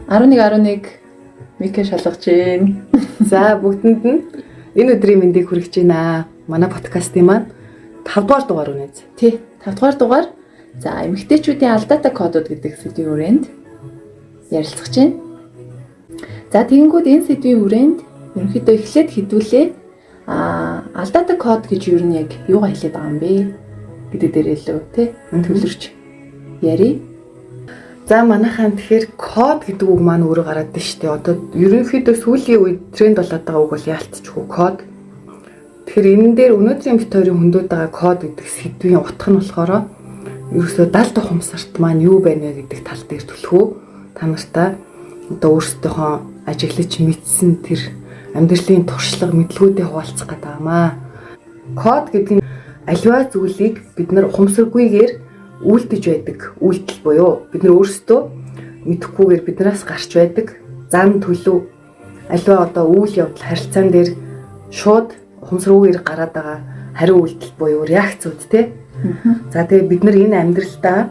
11 11 Мика шалгаж байна. За, бүгдэнд нь энэ өдрийн мэндийг хүргэж байна. Манай подкастын маань 5 дугаар дугаар үнэ. Тий, 5 дугаар дугаар. За, эмэгтэйчүүдийн алдаатай кодууд гэдэг сэдвийн хүрээнд ярилцах чинь. За, тэгэнгүүт энэ сэдвийн хүрээнд ерөнхийдөө эхлээд хэдүүлээ алдаатай код гэж юу нь яг юугаа хэлээд байгаа юм бэ гэдэг дээр илүү тий төвлөрч ярив. За, манайхаа тэгэхээр код гэдэг үг маань өөрөө гараад байна шүү дээ. Одоо ерөнхийдөө сүүлийн үед тренд болоод байгаа үг бол яалтчгүй код. Тэгэхээр энэ дээр өнөөдрийн бит хоёрын хөндөд байгаа код гэдэг сэдвийн утга нь болохоор ерөөсөө далд ухамсарт маань юу байна вэ гэдэг тал дээр түлхүү та нартай одоо өөрсдийнхөө ажиглаж мэдсэн тэр амьдралын туршлага, мэдлгүүдээ хуваалцах гэдэг юм аа. Код гэдэг нь аливаа зүйлийг бид нар ухамсаргүйгээр үйлдэж байдаг үйлдэл буюу бид нар өөрсдөө мэдэхгүйгээр биднээс гарч байдаг зан төлөв, аливаа одоо үйл явдал, харилцаан дээр шууд ухамсаргүйгээр гараад байгаа хариу үйлдэл буюу реакцууд тий. За, тэгээ бид нар энэ амьдралдаа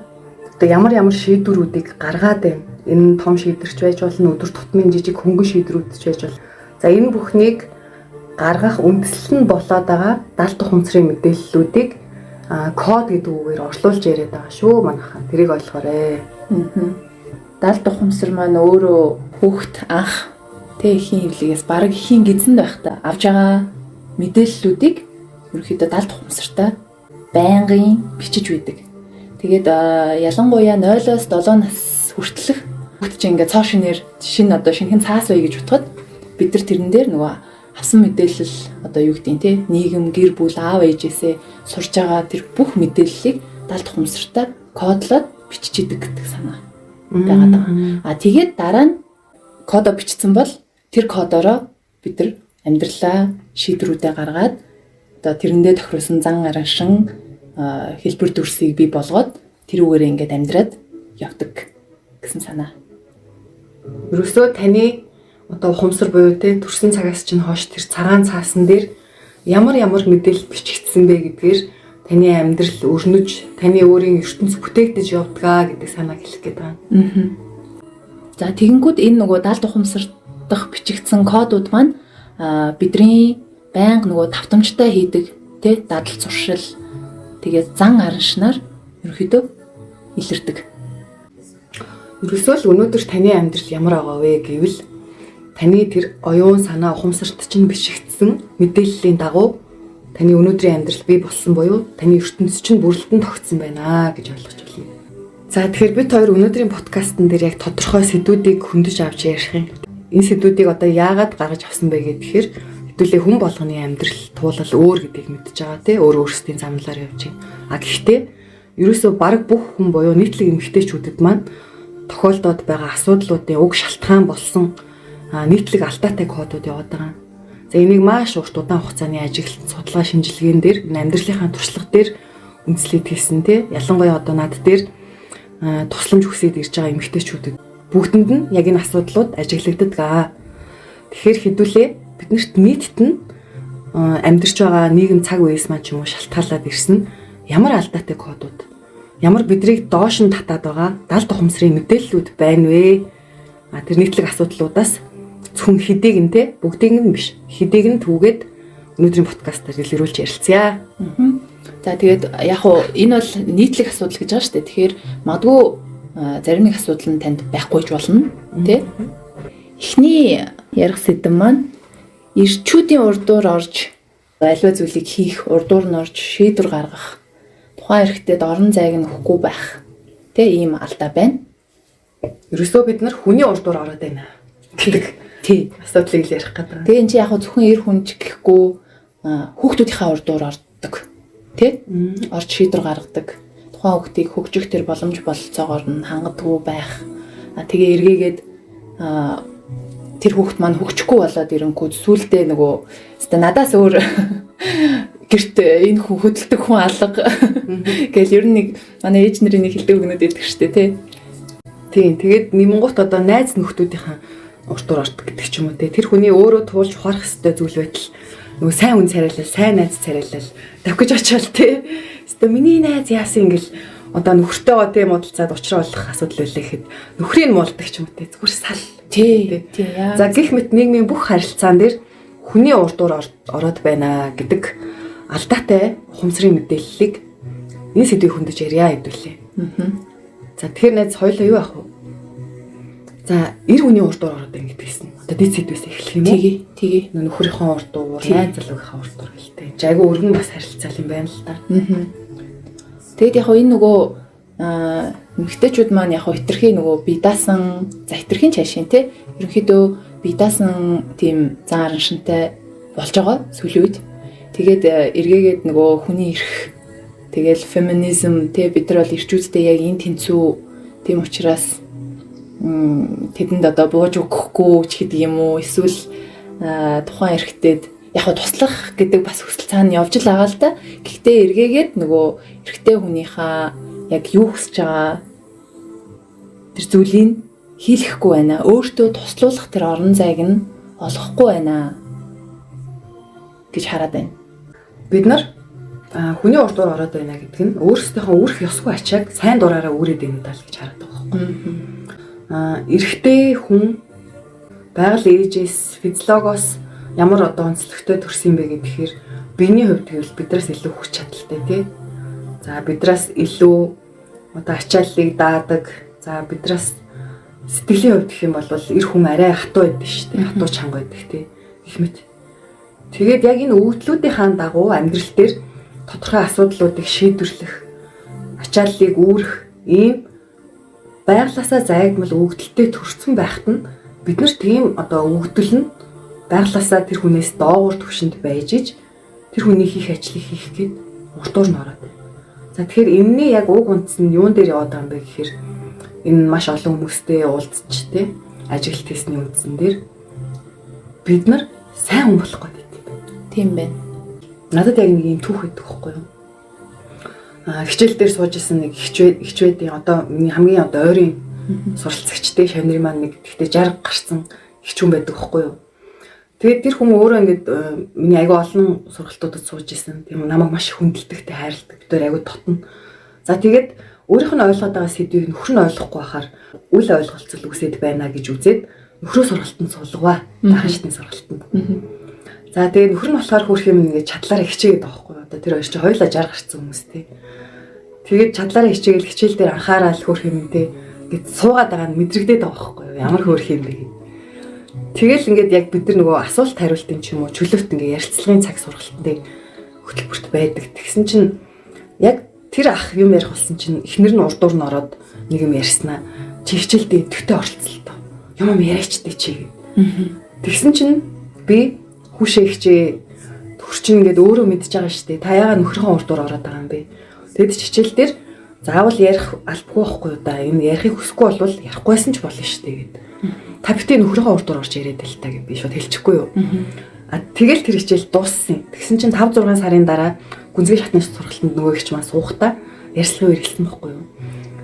одоо ямар ямар шийдвэрүүдийг гаргаад байна. Энэ нь том шийдвэрч байж болно, өдөр тутмын жижиг хөнгөн шийдвэрүүд ч байж болно. За, энэ бүхнийг гаргах үндэслэл нь болоод байгаа далд ухамсарын мэдээллүүдийг код гэдэг үгээр орлуулж яриад байгаа шүү манайхаа. Тэрийг ойлгоорой. Далд ухамсар маань өөрөө хүүхэд анх тэ эхийн хэвлэгээс бараг эхийн гэзэнд байхдаа авж байгаа мэдээллүүдийг ерөнхийдөө далд ухамсартай байнгын бичиж байдаг. Тэгээд ялангуяа 0-оос 7 нас хүртэлх хүүхэд чинь ингээд цоо шинээр шинэ одоо шинэхэн цаас бай гэж бодоход бид нар тэрэн дээр нөгөө авсан мэдээлэл, одоо юу гэдгийг те, нийгэм, гэр бүл, аав ээжээсээ сурж байгаа тэр бүх мэдээллийг далд ухамсартай кодлоод биччихэдэг гэдэг санаа байгаад байгаа. А тэгээд дараа нь кодо бичсэн бол тэр кодороо бид нар амьдралаа шийдвэрүүдээ гаргаад одоо тэрэндээ тохируулсан зан араншин, хэлбэр дүрсийг бий болгоод тэрүүгээрээ ингээд амьдраад явдаг гэсэн санаа. Ерөөсөө таны одоо ухамсар буюу те төрсэн цагаас чинь хойш тэр цагаан цаасан дээр ямар ямар мэдээлэл бичигдсэн бэ гэдгээр таны амьдрал өрнөж, таны өөрийн ертөнц бүтээгдэж явдгаа гэдэг санааг хэлэх гээд байгаа. За, тэгэнгүүт энэ нөгөө далд ухамсар дахь бичигдсэн кодууд маань бидний байнга нөгөө давтамжтай хийдэг тэ дадал зуршил, тэгээд зан араншнаар ерөнхийдөө илэрдэг. Ерөөсөө л өнөөдөр таны амьдрал ямар байгаа вэ гэвэл таны тэр оюун санаа, ухамсарт чинь бичигдсэн мэдээллийн дагуу таны өнөөдрийн амьдрал бий болсон буюу таны ертөнц чинь бүрэлдэн тогтсон байна гэж ойлгож байна. За, тэгэхээр бид хоёр өнөөдрийн подкастн дээр яг тодорхой сэдвүүдийг хөндөж авч ярих юм. Энэ сэдвүүдийг одоо яагаад гаргаж авсан бэ гэхээр хэдүүлээ хүн болгоны амьдрал туулал өөр гэдгийг мэдж байгаа тий, өөр өөрсдийн замналаар явж байна. А гэхдээ ерөөсөө бараг бүх хүн буюу нийтлэг эмэгтэйчүүдэд маань тохиолдоод байгаа асуудлуудын уг шалтгаан болсон нийтлэг алдаатай кодууд яваад байгаа. За, энийг маш урт удаан хугацааны ажиглалт, судалгаа шинжилгээн дээр, энэ амьдралынхаа туршлага дээр үндэслээд хийсэн тий. Ялангуяа одоо над дээр тусламж хүсээд ирж байгаа эмэгтэйчүүдэд бүгдэнд нь яг энэ асуудлууд ажиглагддаг. Тэгэхээр хэдүүлээ биднэрт нийтд нь амьдарч байгаа нийгэм, цаг үеэс маань ч юм уу шалтгаалаад ирсэн ямар алдаатай кодууд, ямар бидрийг доош нь татаад байгаа далд ухамсарын мэдээллүүд байна вэ? А тэр нийтлэг асуудлуудаас зөвхөн хэдийг нь те, бүгдийг нь биш, хэдийг нь түүгээд өнөөдрийн подкастаар илрүүлж ярилцъя. За, тэгээд яг уу энэ бол нийтлэг асуудал гэж байгаа шүү дээ. Тэгэхээр магадгүй зарим нэг асуудал нь танд байхгүй ч болно тий. Эхний ярих сэдэв маань эрчүүдийн урдуур орж аливаа зүйлийг хийх, урдуур нь орж шийдвэр гаргах, тухайн эрхтэд орон зайг нь өгөхгүй байх тий, ийм алдаа байна. Ерөөсөө бид нар хүний урдуур ороод байна гэдэг асуудлыг л ярих гэдэг. Тэгээ энэ чи яг зөвхөн эр хүн ч гэхгүй хүүхдүүдийнхээ урдуур ордог тий, орж шийдвэр гаргадаг. Тухайн хүүхдийг хөгжих тэр боломж бололцоогоор нь хангадаггүй байх. А тэгээ эргээгээд тэр хүүхд маань хөгжихгүй болоод ирэнгүүт сүулдэ нөгөө өстой надаас өөр гэрт энэ хүн хөдөлдөг хүн алга гэл ер нь нэг манай ээж нарын нэг хэлдэг үгнүүд идэх штэ тий. Тийм, тэгээд нэмэнгуут одоо найз нөхдүүдийнхээ уртуур ордог гэдэг ч юм уу те. Тэр хүний өөрөө туулж ухаарах ёстой зүйл байтал нөгөө сайн хүн царайлал, сайн найз царайлал давхиж очиод те. Өстө миний найз яасан ингээл Одоо нөхөртөөгөө тийм муудалцаад учраа олох асуудал байлаа гэхэд нөхрийг муулдаг ч юм уу те, зүгээр сал. Тий. Тий. За гих мэт нийгмийн бүх харилцаан дээр хүний урдуур ороод байна гэдэг алдаатай ухамсарын мэдээллийг энэ сэдвийг хөндөж ярья хэдүүлээ. За тэгэхээр найз хоёлаа юу ах вэ? За эр хүний урдуур ороод байна гэдгийгсэн. Одоо дэд сэдвээс эхлэх юм уу? Тэгээ, тэгээ. Нөхрийнхөө урдуур, найз залуугийнхаа урдуур гэлтэй. Жайгүй өргөн бас харилцаал юм байна л да. Тэгэд яг энэ нөгөө эмэгтэйчүүд маань яг хитрхи нөгөө бие даасан, за хитрхийн чашийн те, ерөнхийдөө бие даасан тийм зан араншинтай болж байгаа сүүлийн үед. Тэгээд эргээгээд нөгөө хүний эрх, тэгэл феминизм те, бид нар бол эрчүүдтэй яг энэ тэнцүү, тийм учраас тэдэнд одоо бууж өгөхгүй ч гэдэг юм уу, эсвэл тухайн эрхтэд яг туслах гэдэг бас хүсэл цаана явж л байгаа л да. Гэхдээ эргээгээд нөгөө эрэгтэй хүнийхээ яг юу хүсэж байгаа тэр зүйлийг хийлэхгүй байна. Өөртөө туслуулах тэр орон зайг нь олохгүй байна гэж хараад байна. Бид нар хүний урдуур ороод байна гэдэг нь өөрсдийнхөө үүрэх ёсгүй ачааг сайн дураараа үүрээд байна даа л гэж хараад байгаа байхгүй. Эрэгтэй хүн байгаль ээжээс, физиологоос ямар одоо онцлогтой төрсөн юм бэ гэхээр биений хувьд гэвэл биднээс илүү хүч чадалтай тий. За биднээс илүү одоо ачааллыг даадаг. За биднээс сэтгэлийн хувьд гэх юм бол эр хүн арай хатуу байдаг шүү дээ. Хатуу чанга байдаг тий. Гэх мэт. Тэгээд яг энэ өвдлүүдийнхаа дагуу амьдрал дээр тодорхой асуудлуудыг шийдвэрлэх, ачааллыг үүрэх ийм байглаасаа заягдмал өгдөлтэй төрсөн байхад нь бид нар тийм одоо өгдөл нь байглаасаа тэр хүнээс доогуур түвшинд байж иж тэр хүний хийх ажлыг хийх гээд урдуур нь ороод байна. За тэгэхээр энэний яг уг үндэс нь юун дээр яваад байгаа юм бэ гэхээр энэ маш олон хүмүүстэй уулзч тэ ажиглалт хийсний үндсэн дээр бид нар сайн хүн болох гэдэг юм байна. Тийм байна. Надад яг нэг юм түүх өгдөг байхгүй юу? Хичээл дээр сууж исэн нэг хичвэдийн одоо миний хамгийн одоо ойрын суралцагчтай шавнырын маань нэг гэхдээ 60 гарсан хичүүн байдаг байхгүй юу? Тэгээд тэр хүн өөрөө ингээд миний айгүй олон сургалтуудад сууж исэн. Тийм намайг маш их хүндэлдэгтэй хайрладаг. Бид хоёр айгүй дотно. За тэгээд өөрийнх нь ойлгоод байгаа сэдвийг нөхөр нь ойлгохгүй байхаар үл ойлголцол үсэд байна гэж үзээд нөхрөө сургалтанд суулгаваа. Дахин шатны сургалтанд. За тэгээд нөхөр нь болохоор хөөх юм ингээд чадлаараа хичээгээд байгаа байхгүй юу? Одоо тэр хоёр чинь хоёулаа 60 гарсан хүмүүс тий. Тэгээд чадлаараа хичээгээл хичээл дээр анхаарал хөөх юм тий. Ингээд суугаад байгаа нь мэдрэгдээд байгаа байхгүй юу? Ямар хөөх юм бэ гэдэг. Тэгэл ингээд яг бид нар нөгөө асуулт хариултын ч юм уу чөлөөт ингээд ярилцлагын цаг сургалтын дээр хөтөлбөрт байдаг. Тэгсэн чинь яг тэр ах юм ярих болсон чинь эхнэр нь урдуур нь ороод нэг юм ярьснаа. Чи хичээлдээ идэвхтэй оролцолтой. Юм яриачтэй чи гэд. Тэгсэн чинь би хүүшээ хичээ төр чинь ингээд өөрөө мэдж байгаа шүү дээ. Та яагаад нөхрийнхөө урдуур ороод байгаа юм бэ? Тэгэд ч хичээл дээр заавал ярих албагүй байхгүй юу да. Энэ ярихыг хүсэхгүй болвол ярихгүйсэн ч болно шүү дээ гэд. Та битгий нөхрийнхөө урдуур орж яриад л та гэд би шууд хэлчихгүй юу. А тэгэл тэр хичээл дууссан. Тэгсэн чинь 5 6 сарын дараа гүнзгий шатны сургалтанд нөгөө ихч маань суухдаа ярьслын үер хэлсэн байхгүй юу.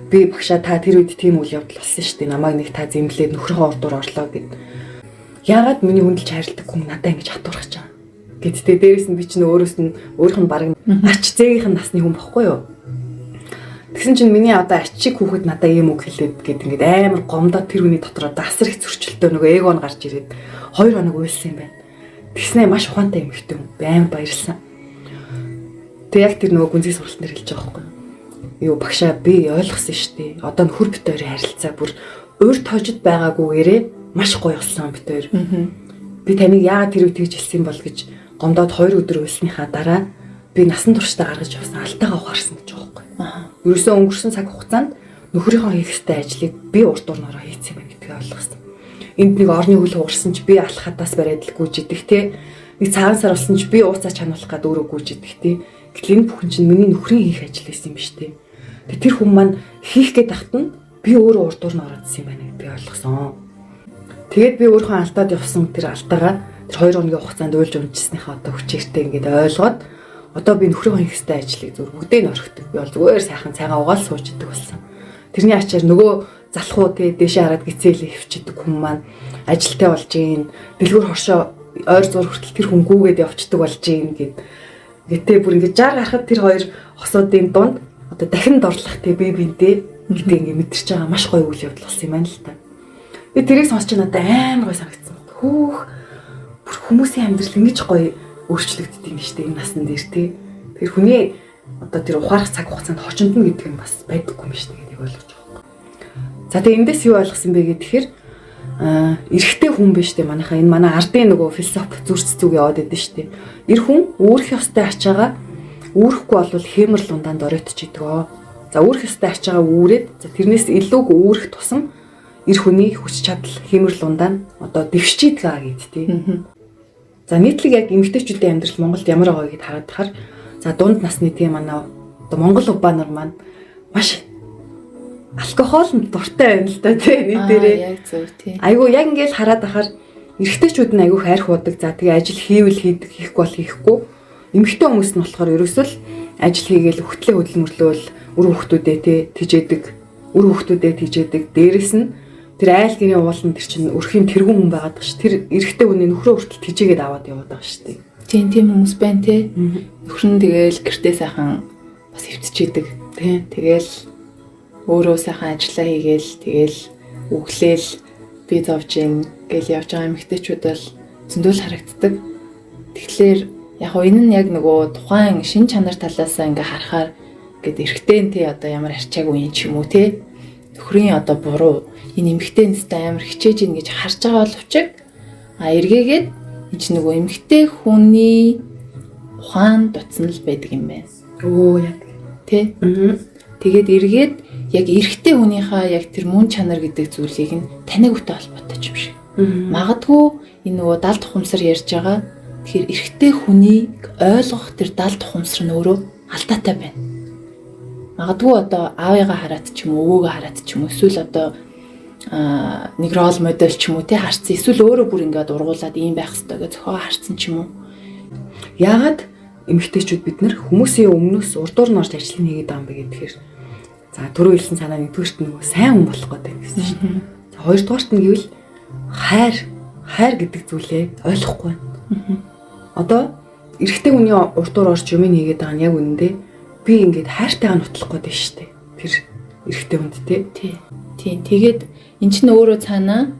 Би багшаа та тэр үед тийм үйл явдал болсон шүү дээ. Намайг нэг та зэмлээд нөхрийнхөө урдуур орлоо гэд. Яагаад миний хүндэлж хайрладаг хүн надаа ингэж хатуурах гэж байгаа. Гэдтэй дээрэс нь би чинь өөрөөс нь өөрийнх нь бараг ач зээгийнх нь насны хүн бохгүй юу. Тэгсэн чинь миний одоо ачиг хүүхэд надаа ийм үг хэлээд гэд ингээд амар гомдоод тэр хүний дотор одоо асар их зөрчилтэй нөгөө эго нь гарч ирээд 2 хоног уйлсан юм байна. Тэгснээ маш ухаантай юм ихтэй хүн. Би амар баярлсан. Тэг яг тэр нөгөө гүнзгий сургалтын дээр хэлж байгаа байхгүй юу. Юу багшаа би ойлгосон шүү дээ. Одоо нөхөр бит хоёрын харилцаа бүр өөр тоожид байгаагүйгээрээ маш гоё болсон бит хоёр. Би таныг яагаад тэр үе тэгж хэлсэн бол гэж гомдоод 2 өдөр уйлсныхаа дараа би насан туршдаа гаргаж явсан алтайгаа ухаарсан гэж байгаа байхгүй. Ерөөсөө өнгөрсөн цаг хугацаанд нөхрийнхөө хийх ёстой ажлыг би урд дурнараа хийцэн юм байна гэдгийг ойлгосон. Энд нэг орны хөл хугарсан ч би алах хатаас бариад л гүйж идэх те. Нэг цагаан сар болсон ч би ууцаа чануулах гад өөрөө гүйж идэх те. Гэтэл энэ бүхэн чинь миний нөхрийн хийх ажил байсан юм биш те. Тэг тэр хүн маань хийх гээд тахт нь би өөрөө урд дурн ороодсэн юм байна гэдгийг ойлгосон. Тэгээд би өөрийнхөө алдаад явсан тэр алдаагаа тэр 2 хоногийн хугацаанд уйлж унжсныхаа одоо хүчээртэй ингээд ойлгоод одоо би нөхрийнхөө хийх ёстой ажлыг зүгээр бүгдийг нь орхидог. Би бол зүгээр сайхан цайгаа угаал сууж идэг болсон. Тэрний ачаар нөгөө залхуу те дээшээ хараад гизээлээ хөвчдөг хүн маань ажилтай болж гин, дэлгүүр хоршоо ойр зур хүртэл тэр хүн гүүгээд явцдаг болж гин гэд. Гэтэ бүр ингээд 60 гарахад тэр хоёр хосуудын дунд одоо дахин дурлах те бие биендээ гэдэг ингээ мэдэрч байгаа маш гоё үйл явдал болсон юм байна л та. Би тэрийг сонсч надад амар гоё санагдсан. Хөөх, бүр хүмүүсийн амьдрал ингэж гоё өөрчлөгддөг юм шүү дээ энэ насн дээр те. Тэр хүний одоо тэр ухаарах цаг хугацаанд хочиндно гэдэг юм бас байдаггүй юм шүү дээ гэдгийг ойлгож байгаа. За, тэгээ эндээс юу ойлгосон бэ гэхээр эрэгтэй хүн биш үү, манайхаа энэ манай ардын нөгөө философи зүрц зүг яваад идэв шүү дээ. Эр хүн үүрэх ёстой ачаагаа үүрэхгүй бол хэмэр лундаанд оройтч идэг. За, үүрэх ёстой ачаагаа үүрээд, за, тэрнээс илүүг үүрэх тусам эр хүний хүч чадал хэмэр лундаа нь одоо дэвшиж идэг гэд тий. За, нийтлэг яг эмэгтэйчүүдийн амьдрал Монголд ямар байгаа гэд хараад тахаар, за, дунд насны тийм манай одоо Монгол убаа нар маань маш алкохолд дуртай байна л да тий, нийтээрээ. Яг зөв, тий. Айгу яг ингээл хараад ахаар эрэгтэйчүүд нь айгу хайр хуудаг. За, тэгээ ажил хийвэл хийдэг, хийхгүй бол хийхгүй. Эмэгтэй хүмүүс нь болохоор ерөөсөө л ажил хийгээл хөтлөө хөдөлмөрлөөл үр хүүхдүүдээ тий тэжээдэг. Үр хүүхдүүдээ тэжээдэг. Дээрэс нь тэр айл гэрийн ууланд тэр чинь өрхийн тэргүүн хүн байгаад байгаа ш. Тэр эрэгтэй хүний нөхрөө хүртэл тэжээгээд аваад яваад байгаа ш тий. Тийм, тийм хүмүүс байна тий. Нөхөр нь тэгэл гэртээ сайхан бас хэвтчихэдэг. Тий. Тэгэл өөрөө сайхан ажиллаа хийгээл, тэгэл өглөөл би зовж ийн гэл явж байгаа эмэгтэйчүүд бол зөндөл харагддаг. Тэгэхээр яг хоо энэ нь яг нөгөө тухайн шин чанар талаасаа ингээ харахаар ингээд эрэгтэй нь тий одоо ямар арчаагүй юм ч юм уу тий, нөхрийн одоо буруу, энэ эмэгтэй нэстэй амар хичээж ийн гэж харж байгаа боловч а эргээгээд энэ чинь нөгөө эмэгтэй хүний ухаан дутсан л байдаг юм байна. Өө, яг. Тий. Тэгээд эргээд яг эрэгтэй хүнийхээ яг тэр мөн чанар гэдэг зүйлийг нь таниагүйтэй холбоотой юм шиг. Магадгүй энэ нөгөө далд ухамсар ярьж байгаа. Тэгэхээр эрэгтэй хүнийг ойлгох тэр далд ухамсар нь өөрөө алдаатай байна. Магадгүй одоо аавыгаа хараад ч юм уу, өвөөгөө хараад ч юм уу, эсвэл одоо нэг рол модель ч юм уу тий харцсан. Эсвэл өөрөө бүр ингээд ургуулад ийм байх ёстой гэж зохиогоо харцсан ч юм уу. Яагаад эмэгтэйчүүд бид нар хүмүүсийн өмнөөс урдуур нь орж ажил нь хийгээд байгаа юм бэ гэхээр, за, түрүү хэлсэн санаа, нэгдүгüрт нөгөө сайн хүн болох гэдэг гэсэн шүү дээ. За, хоёрдугаарт нь гэвэл хайр хайр гэдэг зүйлээ ойлгохгүй байна. Одоо эрэгтэй хүний урдуур орж юм хийгээд байгаа нь яг үнэндээ би ингээд хайртайгаа нутлах гээд байна шүү дээ. Тэр эрэгтэй хүнд тий. Тий. Тийм. Тэгээд эн чинь өөрөө цаанаа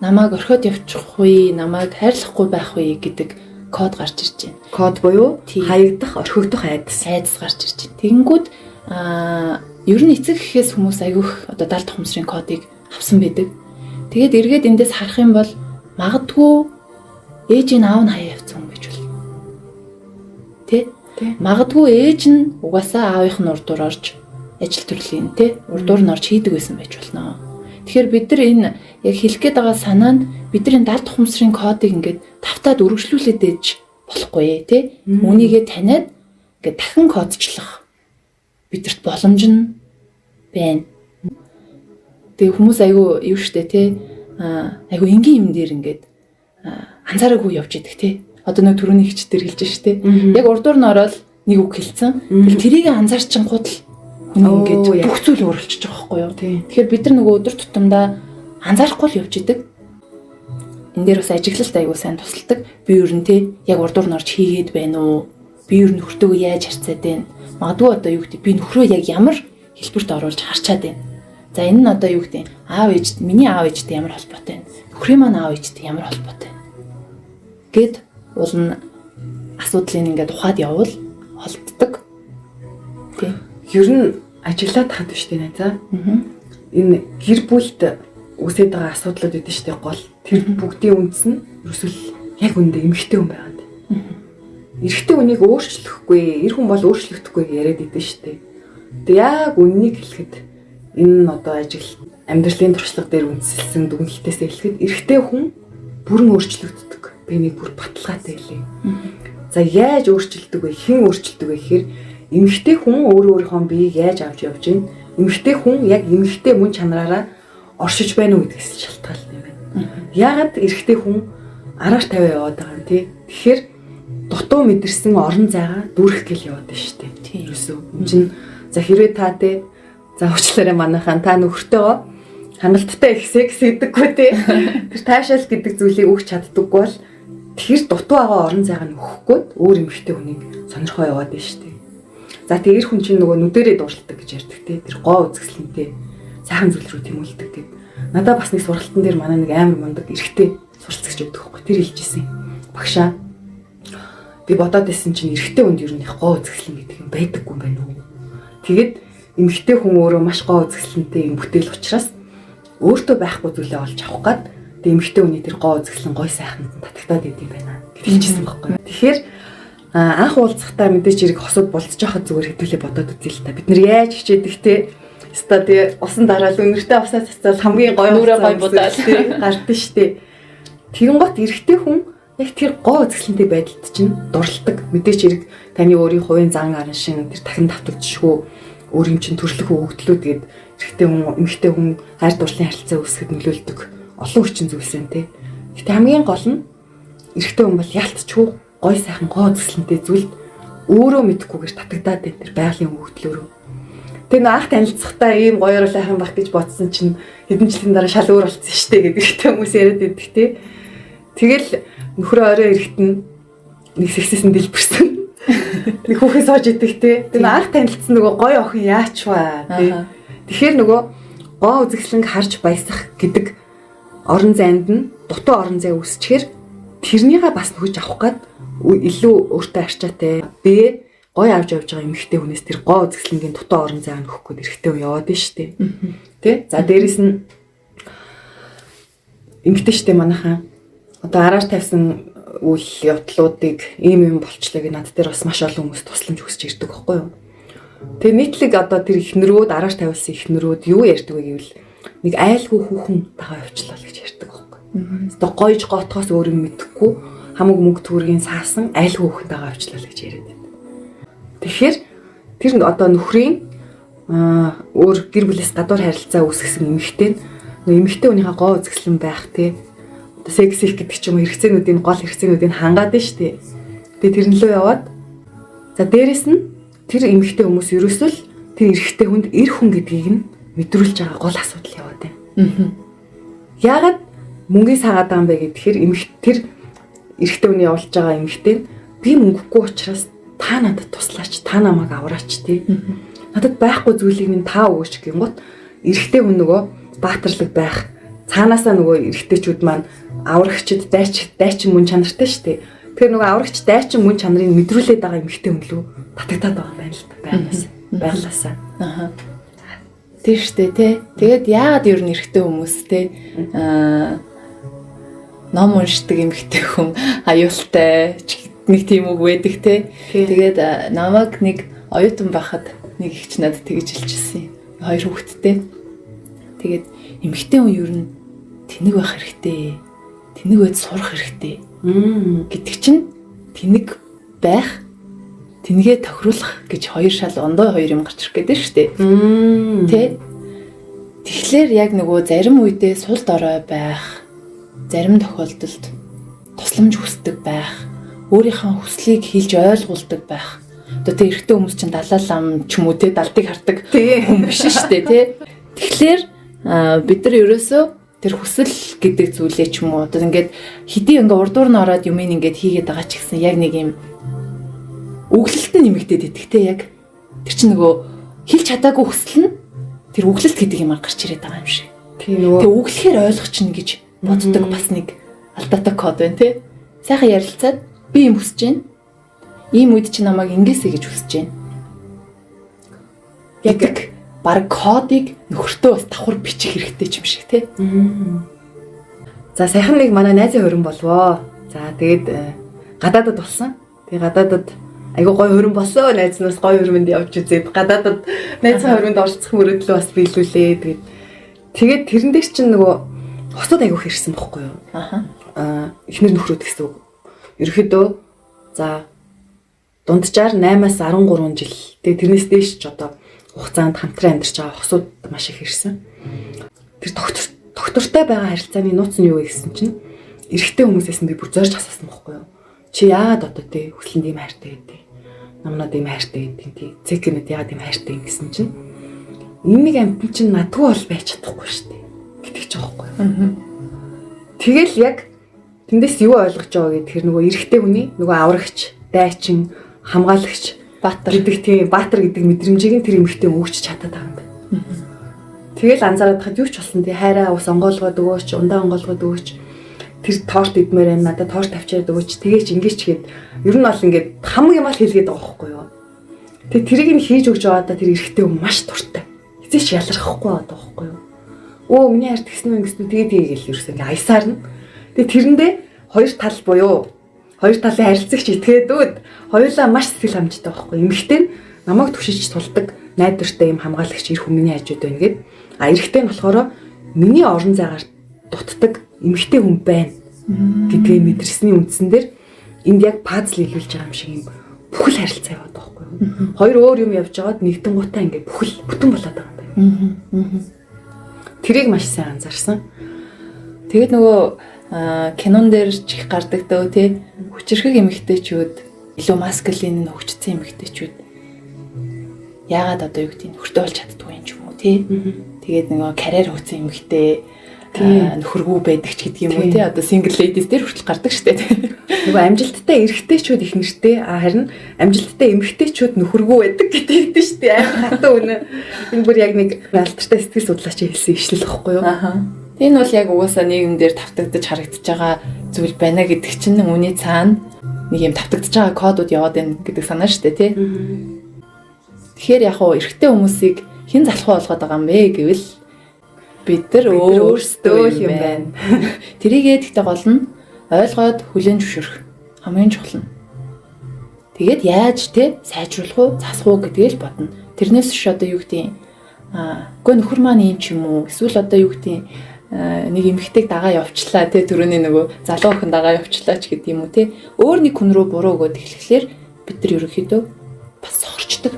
намайг орхиод явчих вэ, намайг хайрлахгүй байх вэ гэдэг код гарч ирж байна. Код буюу хаягдах, орхигдох айдас. Айдас гарч ирж байна. Тэгэнгүүт ер нь эцэг гэхээс хүмүүс айгүйх одоо далд ухамсарын кодыг авсан байдаг. Тэгээд эргээд эндээс харах юм бол магадгүй ээж нь аав нь хаяа явцсан хүн байж болно. Тэ? Магадгүй ээж нь угаасаа аавынх нь урдуур орж ажил төрлийн тэ урдуур нь орж хийдэг байсан байж болно. Тэгэхээр бид нар энэ яг хэлэх гээд байгаа санаа нь бид нар энэ далд ухамсарын кодыг ингээд тавтаад үргэлжлүүлээд ээж болохгүй тий. Үүнийгээ таниад ингээд дахин кодчлох бидэрт боломж нь байна. Тэгээ хүмүүс айгүй юу штэ тий. Айгүй энгийн юм дээр ингээд анзаараагүй явж идэг тий. Одоо нэг түрүүний хич дээр хэлж штэ. Яг урдуур нь ороод нэг үг хэлсэн. Тэгэл тэрийг анзаарчин гутал хүн ингээд бүх зүйл өөрчилж байгаа байхгүй юу? Тэгэхээр бид нар нөгөө өдөр тутамдаа анзаарахгүй л явж идэг. Энэ дээр бас ажиглалт айгүй сайн тусалдаг. Би ер нь те яг урдуур нь орж хийгээд байна уу? Би ер нь нөхөртөөгөө яаж харьцаад байна? Магадгүй одоо юу гэдэг, би нөхрөө яг ямар хэлбэрт оруулж харчаад байна? За, энэ нь одоо юу гэдэг, аав ээж, миний аав ээжтэй ямар холбоотой байна? Нөхрийн маань аав ээжтэй ямар холбоотой байна? Гэд уул нь асуудлыг ингээд ухаад явбал холддог. Тий. Ер нь ажиглаад хаад биш үү, за. Энэ гэр бүлд үүсээд байгаа асуудлууд өгдөн шүү дээ, гол. Тэр бүгдийн үндэс нь ерөөсөл яг үндэ эмэгтэй хүн байгаа. Эрэгтэй хүнийг өөрчлөхгүй, эр хүн бол өөрчлөгдөхгүй яриад идэв шүү дээ. Тэгээ яг үннийг хэлэхэд энэ нь одоо ажил амьдралын туршлага дээр үндэслэсэн дүгнэлтээс хэлэхэд эрэгтэй хүн бүрэн өөрчлөгддөг. Би нэг бүр баталгаатай хэлье. За, яаж өөрчлөлдөг вэ? Хэн өөрчлөлдөг вэ гэхээр эмэгтэй хүн өөрөө өөрийнхөө биеийг яаж авч явж байна? Эмэгтэй хүн яг эмэгтэй мөн чанараараа оршиж байна уу гэдгээс шалтгаална юм байна. Яагаад эрэгтэй хүн араар тавиа яваад байгаа юм те? Тэгэхээр дутуу мэдэрсэн орон зайгаа дүүрэх гэл яваад байна шүү дээ. Ерөөсөө. Энд чинь за хэрвээ та те, за, уучлаарай манайхан, та нөхөртөөгөө хангалттай их секс хийдэггүй те. Тэр таашаал гэдэг зүйлийг өгч чаддаггүй бол тэр дутуу байгаа орон зайгаа нь өгөхгүй өөр эмэгтэй хүнийг сонирхоо яваад байна шүү дээ. За тэгээ эр хүн чинь нөгөө нүдэрээ дуурладаг гэж ярьдаг те. Тэр гоо үзэсгэлэнтэй сайхан зүйл рүү тэмүүлдэг гэд. Надаа бас нэг сургалтын дээр манай нэг амар мундаг эрэгтэй суралцагч өгдөг байхгүй. Тэр хэлжсэн. Багшаа би бодоод исэн чинь эрэгтэй хүнд ер нь их гоо үзэсгэлэн гэдэг юм байдаггүй юм байна уу? Тэгээд эмэгтэй хүн өөрөө маш гоо үзэсгэлэнтэй юм бүтээл учраас өөртөө байхгүй зүйлээ олж авах гад тэг эмэгтэй хүний тэр гоо үзэсгэлэн гой сайханд татагтаад идэм байна гэж хэлжсэн байхгүй. Тэгэхээр анх уулзахдаа мэдээч хэрэг хосууд болцож байхад зүгээр хэдүүлээ бодоод үзье л та. Бид нар яаж хичээдэг те. Өста тий усан дараал өнөртэй усаа цацаал хамгийн гоё нүрээ гоё будаал тий гардсан штэ. Тэгэн гот эрэгтэй хүн яг тэр гоо үзэсгэлэнтэй байдалд чинь дурладаг. Мэдээч хэрэг таны өөрийн хувийн зан арын шин тэр дахин давтагдшгүй өөр юм чинь төрөлх өгөгдлүүд гээд эрэгтэй хүн эмэгтэй хүн хайр дурлалын харилцаа үүсгэхэд нөлөөлдөг олон хүчин зүйлс байна те. Гэтэ хамгийн гол нь эрэгтэй хүн бол ялтчгүй гой сайхан гоо үзэсгэлэнтэй зүйлд өөрөө мэдэхгүйгээр татагдаад байна тэр байгалийн өгөгдлөөрөө. Тэр нөө анх танилцахдаа ийм гоёор сайхан байх гэж бодсон чинь хэдэн жилийн дараа шал өөр болцсон штэ гэдэг эрэгтэй хүмүүс яриад байдаг те. Тэгэл нөхрөө орой эрэхт нь нэг сексээс нь дэлбэрсэн. Нэг хүүхэн сууж идэг те. Тэр нөө анх танилцсан нөгөө гоё охин яач вэ те. Тэгэхээр нөгөө гоо үзэсгэлэнг харж баясах гэдэг орон зайд нь дутуу орон зай үүсчихээр тэрнийгээ бас нөхөж авах гад илүү өөртөө арчаатай бие гой авч явж байгаа эмэгтэй хүнээс тэр гоо үзэсгэлэнгийн дутуу орон зай нөхөх гээд эрэгтэй хүн яваад нь штэ. Тэ? За дээрэс нь эмэгтэй штэ манайхаа одоо араар тавьсан үйл явдлуудыг ийм юм болчлоо гэж над дээр бас маш олон хүмүүс тусламж хүсэж ирдэг байхгүй юу? Тэгээ нийтлэг одоо тэр ихнэрүүд араар тавиулсан ихнэрүүд юу ярьдаг вэ гэвэл нэг айлгүй хүүхэн дагаа явчлаа л гэж ярьдаг байхгүй. Одоо гойж гоотхоос өөр юм мэдэхгүй хамаг мөнгө төгрөгийн саасан айлгүй хүүхэн дагаа явчлаа л гэж яриад байдаг. Тэгэхээр тэр одоо нөхрийн өөр гэр бүлээс гадуур харилцаа үүсгэсэн эмэгтэй нь эмэгтэй хүнийхээ гоо үзэсгэлэн байх те одоо секс их гэдэг ч юм уу хэрэгцээнүүдийн гол хэрэгцээнүүдийг хангаад нь штэ. Тэгээ тэрэн лөө яваад за дээрэс нь тэр эмэгтэй хүмүүс ерөөсөө л тэр эрэгтэй хүнд эр хүн гэдгийг нь мэдрүүлж байгаа гол асуудал яваад байна. Яагаад мөнгийг саагаад байгаа юм бэ гэхээр тэр эрэгтэй хүний явуулж байгаа эмэгтэй нь би мөнгөгүй учраас та надад туслаач, та намайг авраач тий. Надад байхгүй зүйлийг минь та өгөөч гингут эрэгтэй хүн нөгөө баатарлаг байх. Цаанаасаа нөгөө эрэгтэйчүүд маань аврагчд дайчин мөн чанартай шүү дээ. Тэгэхээр нөгөө аврагч дайчин мөн чанарыг мэдрүүлээд байгаа эмэгтэй хүн лүү татагтаад байгаа юм байна л та. Байгалаасаа. Аха. Тэр штэ тий. Тэгээд яагаад ер нь эрэгтэй хүмүүс тий ном уншдаг эмэгтэй хүн аюултай нэг тийм үг байдаг тий. Тэгээд намайг нэг оюутан байхад нэг ихч надад тэгж хэлчихсэн. Хоёр хүүхэдтэй. Тэгээд эмэгтэй хүн ер нь тэнэг байх хэрэгтэй. Тэнэг байж сурах хэрэгтэй. Гэдэг чинь тэнэг байх, тэнгээ тохируулах гэж хоёр шал ондой хоёр юм гарч ирэх гэдэг шүү дээ. Тэ? Тэгэхээр яг нөгөө зарим үедээ сул дорой байх, зарим тохиолдолд тусламж хүсдэг байх, өөрийнхөө хүслийг хэлж ойлгуулдаг байх. Одоо тэ эрэгтэй хүмүүс чинь далаа лам ч юм уу тэ далдыг хардаг хүн биш шүү дээ тэ. Тэгэхээр бид нар ерөөсөө тэр хүсэл гэдэг зүйлээ ч юм уу одоо ингээд хэдий ингээ урдуур нь ороод юм ингээд хийгээд байгаа ч гэсэн яг нэг юм өглөлт нь нэмэгдээд идэх те яг тэр чинь нөгөө хэлж чадаагүй хүсэл нь тэр өглөлт гэдэг юм гарч ирээд байгаа юм шиг. Тийм нөгөө Тэгээ өглөхээр ойлгочихно гэж боддог бас нэг алдаатай код байна те. Сайхан ярилцаад би юм хүсэж байна. Ийм үед чи намайг ингээсэ гэж хүсэж байна. Яг баг кодыг нөхөртөө бас давхар бичих хэрэгтэй юм шиг те. За саяхан нэг манай найзын хөрөн болвоо. За тэгээд гадаадад болсон. Тэгээд гадаадад айгуу гой хөрөн болсон. Найзнаас гой хөрөнд явж үзээд гадаадад найзын хөрөнд оролцох мөрөөдлөө бас биелүүлээ. Тэгээд тэрэн дээр чинь нөгөө хосууд айгуу хэрсэн бохгүй юу? Аха. Эхнэр нөхрүүд гэсэн үг. Ерөнхийдөө за дунджаар 8-аас 13 жил. Тэгээд тэрнээс дээш ч одоо хугацаанд хамтран амьдарч байгаа хосууд маш их ирсэн. Тэр доктортой байгаа харилцааны нууц нь юу вэ гэсэн чинь эрэгтэй хүмүүсээс нь би бүр зорж асуусан бохгүй юу? Чи яагаад одоо тий хүслэнд ийм хайртай гэдэг? Намнаад ийм хайртай гэдэг тий. Цэкэнэд яагаад ийм хайртай юм гэсэн чинь энэ нэг амтэн чинь надгүй бол байж чадахгүй шүү дээ гэдэг ч байгаа байхгүй юу? Тэгэл яг тэндээс юу ойлгож байгаа гэхээр нөгөө эрэгтэй хүний нөгөө аврагч, дайчин, хамгаалагч Баатар гэдэг, тийм, баатар гэдэг мэдрэмжийг тэр эмэгтэй өгч чадаад байгаа юм байна. Тэгэл анзаараад хад юу ч болсон тий, хайраа ус онгоолгоод өгөөч, ундаа онгоолгоод өгөөч, тэр торт идмээр байна, надад торт авчираад өгөөч, тэгээч ингэж гээд ер нь бол ингээд хамаг юм ал хэлгээд байгаа байхгүй юу. Тэгээ тэрийг нь хийж өгч байгаадаа тэр эрэгтэй хүн маш дуртай. Хизээч ялархахгүй байгаа байхгүй юу. Өө, миний хайр тэгсэн үү, ингэсэн үү, тэгээ тэгээ гэл ерөөсөө ингээ аясаар нь. Тэгээ тэрэндээ хоёр тал буюу хоёр талын харилцагч итгээдүүд хоёулаа маш сэтгэл хангамжтай байхгүй. Эмэгтэй нь намайг түшиж тулдаг найдвартай юм хамгаалагч эр хүн миний хажууд байна гэд. А эрэгтэй нь болохоор миний орон зайгаар дутдаг эмэгтэй хүн байна гэдгээ мэдэрсний үндсэн дээр энд яг пазл илүүлж байгаа юм шиг юм бүхэл харилцаа яваад байгаа байхгүй юу. Хоёр өөр юм явж байгаад нэгдэн гутаа ингээд бүхэл бүтэн болоод байгаа юм байна. Тэрийг маш сайн анзаарсан. Тэгээд нөгөө кинон дээр ч их гардаг дөө, тий, хүчирхэг эмэгтэйчүүд, илүү masculine нь хөгжсөн эмэгтэйчүүд яагаад одоо юу гэдгийг нөхөртэй болж чаддгүй юм ч юм уу, тий. Тэгээд нөгөө карьер хөгжсөн эмэгтэй нөхөргүй байдаг ч гэдэг юм уу, тий, одоо single ladies дээр хүртэл гардаг штэ, тий. Нөгөө амжилттай эрэгтэйчүүд их нэртэй, харин амжилттай эмэгтэйчүүд нөхөргүй байдаг гэдэг дээ штэ. Амар хатуу үнэ. Энэ бүр яг нэг алдартай сэтгэл судлаачийн хэлсэн ишлэл багхгүй юу? Аха. Энэ бол яг угаасаа нийгэмдэр тавтагдаж харагдаж байгаа зүйл байна гэдэг чинь үүний цаана нэг юм тавтагдаж байгаа кодууд яваад байна гэдэг санаа шүү дээ, тий. Тэгэхээр яг уу эрэгтэй хүмүүсийг хэн залхуу болгоод байгаа юм бэ гэвэл бид нар өөрсдөө л юм байна. Тэрийгээ тэгтээ гол нь ойлгоод хүлээн зөвшөөрөх хамгийн чухал нь. Тэгээд яаж те сайжруулах уу, засах уу гэдгийг л бодно. Тэрнээс биш одоо юу гэдгийг үгүй нөхөр маань ийм ч юм уу, эсвэл одоо юу гэдгийг нэг эмэгтэйг дагаа явчлаа те, түрүүний нөгөө залуу охин дагаа явчлаа ч гэдэг юм уу, те, өөр нэг хүн рүү буруу өгөөд эхлэхлээр бид нар ерөнхийдөө бас сохорчдөг.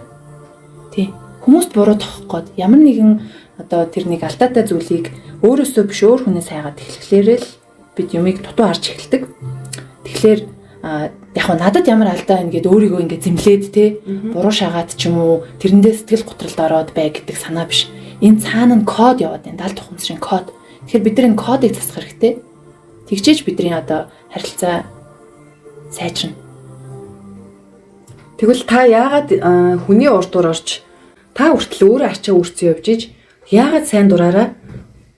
Тий. Хүмүүст буруу тохох гээд ямар нэгэн одоо тэр нэг алдаатай зүйлийг өөрөөсөө биш өөр хүнээс хайгаад эхлэхлээр л бид юмыг дутуу харж эхэлдэг. Тэгэхээр яг нь надад ямар алдаа байна гэд өөрийгөө ингэ зэмлээд те, буруу шагаад ч юм уу, тэрэндээ сэтгэл готролд ороод бай гэдэг санаа биш. Энэ цаана нь код яваад байна. Далд ухамсарын код. Тэгэхээр бид нар энэ кодыг засах хэрэгтэй. Тэгчээж бидний одоо харилцаа сайжирна. Тэгвэл та яагаад хүний урд дур орж, та хүртэл өөрөө ачаа үрцэн явж иж яагаад сайн дураараа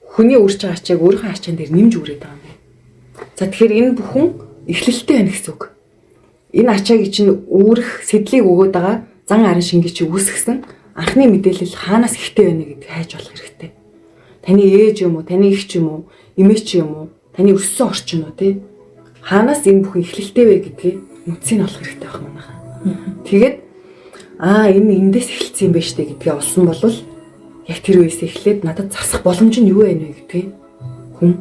хүний үрж байгаа ачааг өөрийнхөө ачаан дээр нэмж үрээд байгаа юм бэ? За, тэгэхээр энэ бүхэн эхлэлтэй байна гэсэн үг. Энэ ачааг чинь үүрэх сэдлийг өгөөд байгаа зан арын шингийг чи үүсгэсэн анхны мэдээлэл хаанаас ихтэй байна гэдгийг хайж болох хэрэгтэй. Таны ээж юм уу, таны эгч юм уу, эмээч юм уу, таны өссөн орчин уу, тий? Хаанаас энэ бүхэн эхлэлтэй вэ гэдгийг үндсийг олох хэрэгтэй байх манайхаа. Тэгээд энэ эндээс эхэлсэн юм байна штэ гэдгээ олсон бол яг тэр үеэс эхлээд надад засах боломж нь юу вэ гэдгийг хүн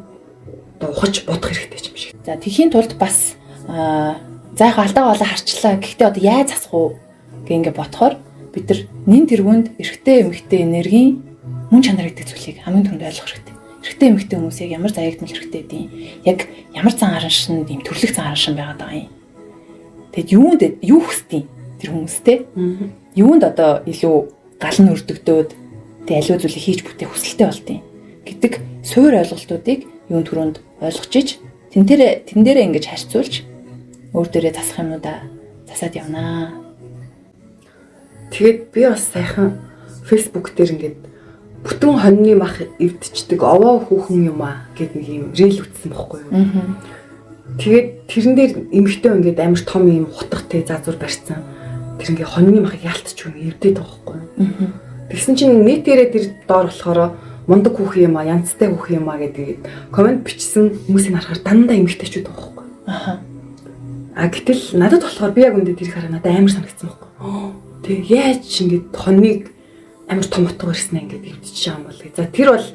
одоо ухаж бодох хэрэгтэй юм шиг. За, тэхийн тулд бас за яг алдаа болоо харчлаа. Гэхдээ одоо яаж засах уу гэх ингээ бодохоор бид нар нин тэргуунд эрэгтэй эмэгтэй энергийн мөн чанар гэдэг зүйлийг хамгийн түрүүнд ойлгох хэрэгтэй. Эрэгтэй эмэгтэй хүмүүс яг ямар заягдмал хэрэгтэй гэдэг, яг ямар зан араншинд ийм төрлөх зан араншин байгаад байгаа юм. Тэгэд юунд юу хүсдэг тэр хүмүүстэй? Юунд одоо илүү гал нь өрдөгдөөд тэг аливаа зүйлийг хийж бүтээх хүсэлтэй болдیں гэдэг суур ойлголтуудыг юун түрүүнд ойлгож ич тэн дээрээ ингэж харьцуулж өөр дээрээ засах юмнуудаа засаад явнаа. Тэгээд би бас сайхан Facebook дээр ингээд бүтэн хоньны мах эвдчихдэг овоо хүүхэн юм аа гэд нэг юм reel үтсэн бохгүй юу. Тэгээд тэрэн дээр эмэгтэй ингээд амар том юм хутгатай заазуур барьсан. Тэр ингээд хоньны махыг яалтч юм эвдээд байгаа бохгүй юу. Тэгсэн чинь нийтээрээ тэр доор болохоор мундаг хүүхэн юм аа, янзтай хүүхэн юм аа гэдэг комент бичсэн хүмүүсийг харахаар дандаа эмэгтэйчүүд байгаа бохгүй юу. Аха. А гэтэл надад болохоор би яг үндэ тэрийг хараа надад амар санагдсан бохгүй. Тэг яаж ингээд хоньныг амар том утга барьснаа ингээд эвдчихэж байгаа юм бол. За, тэр бол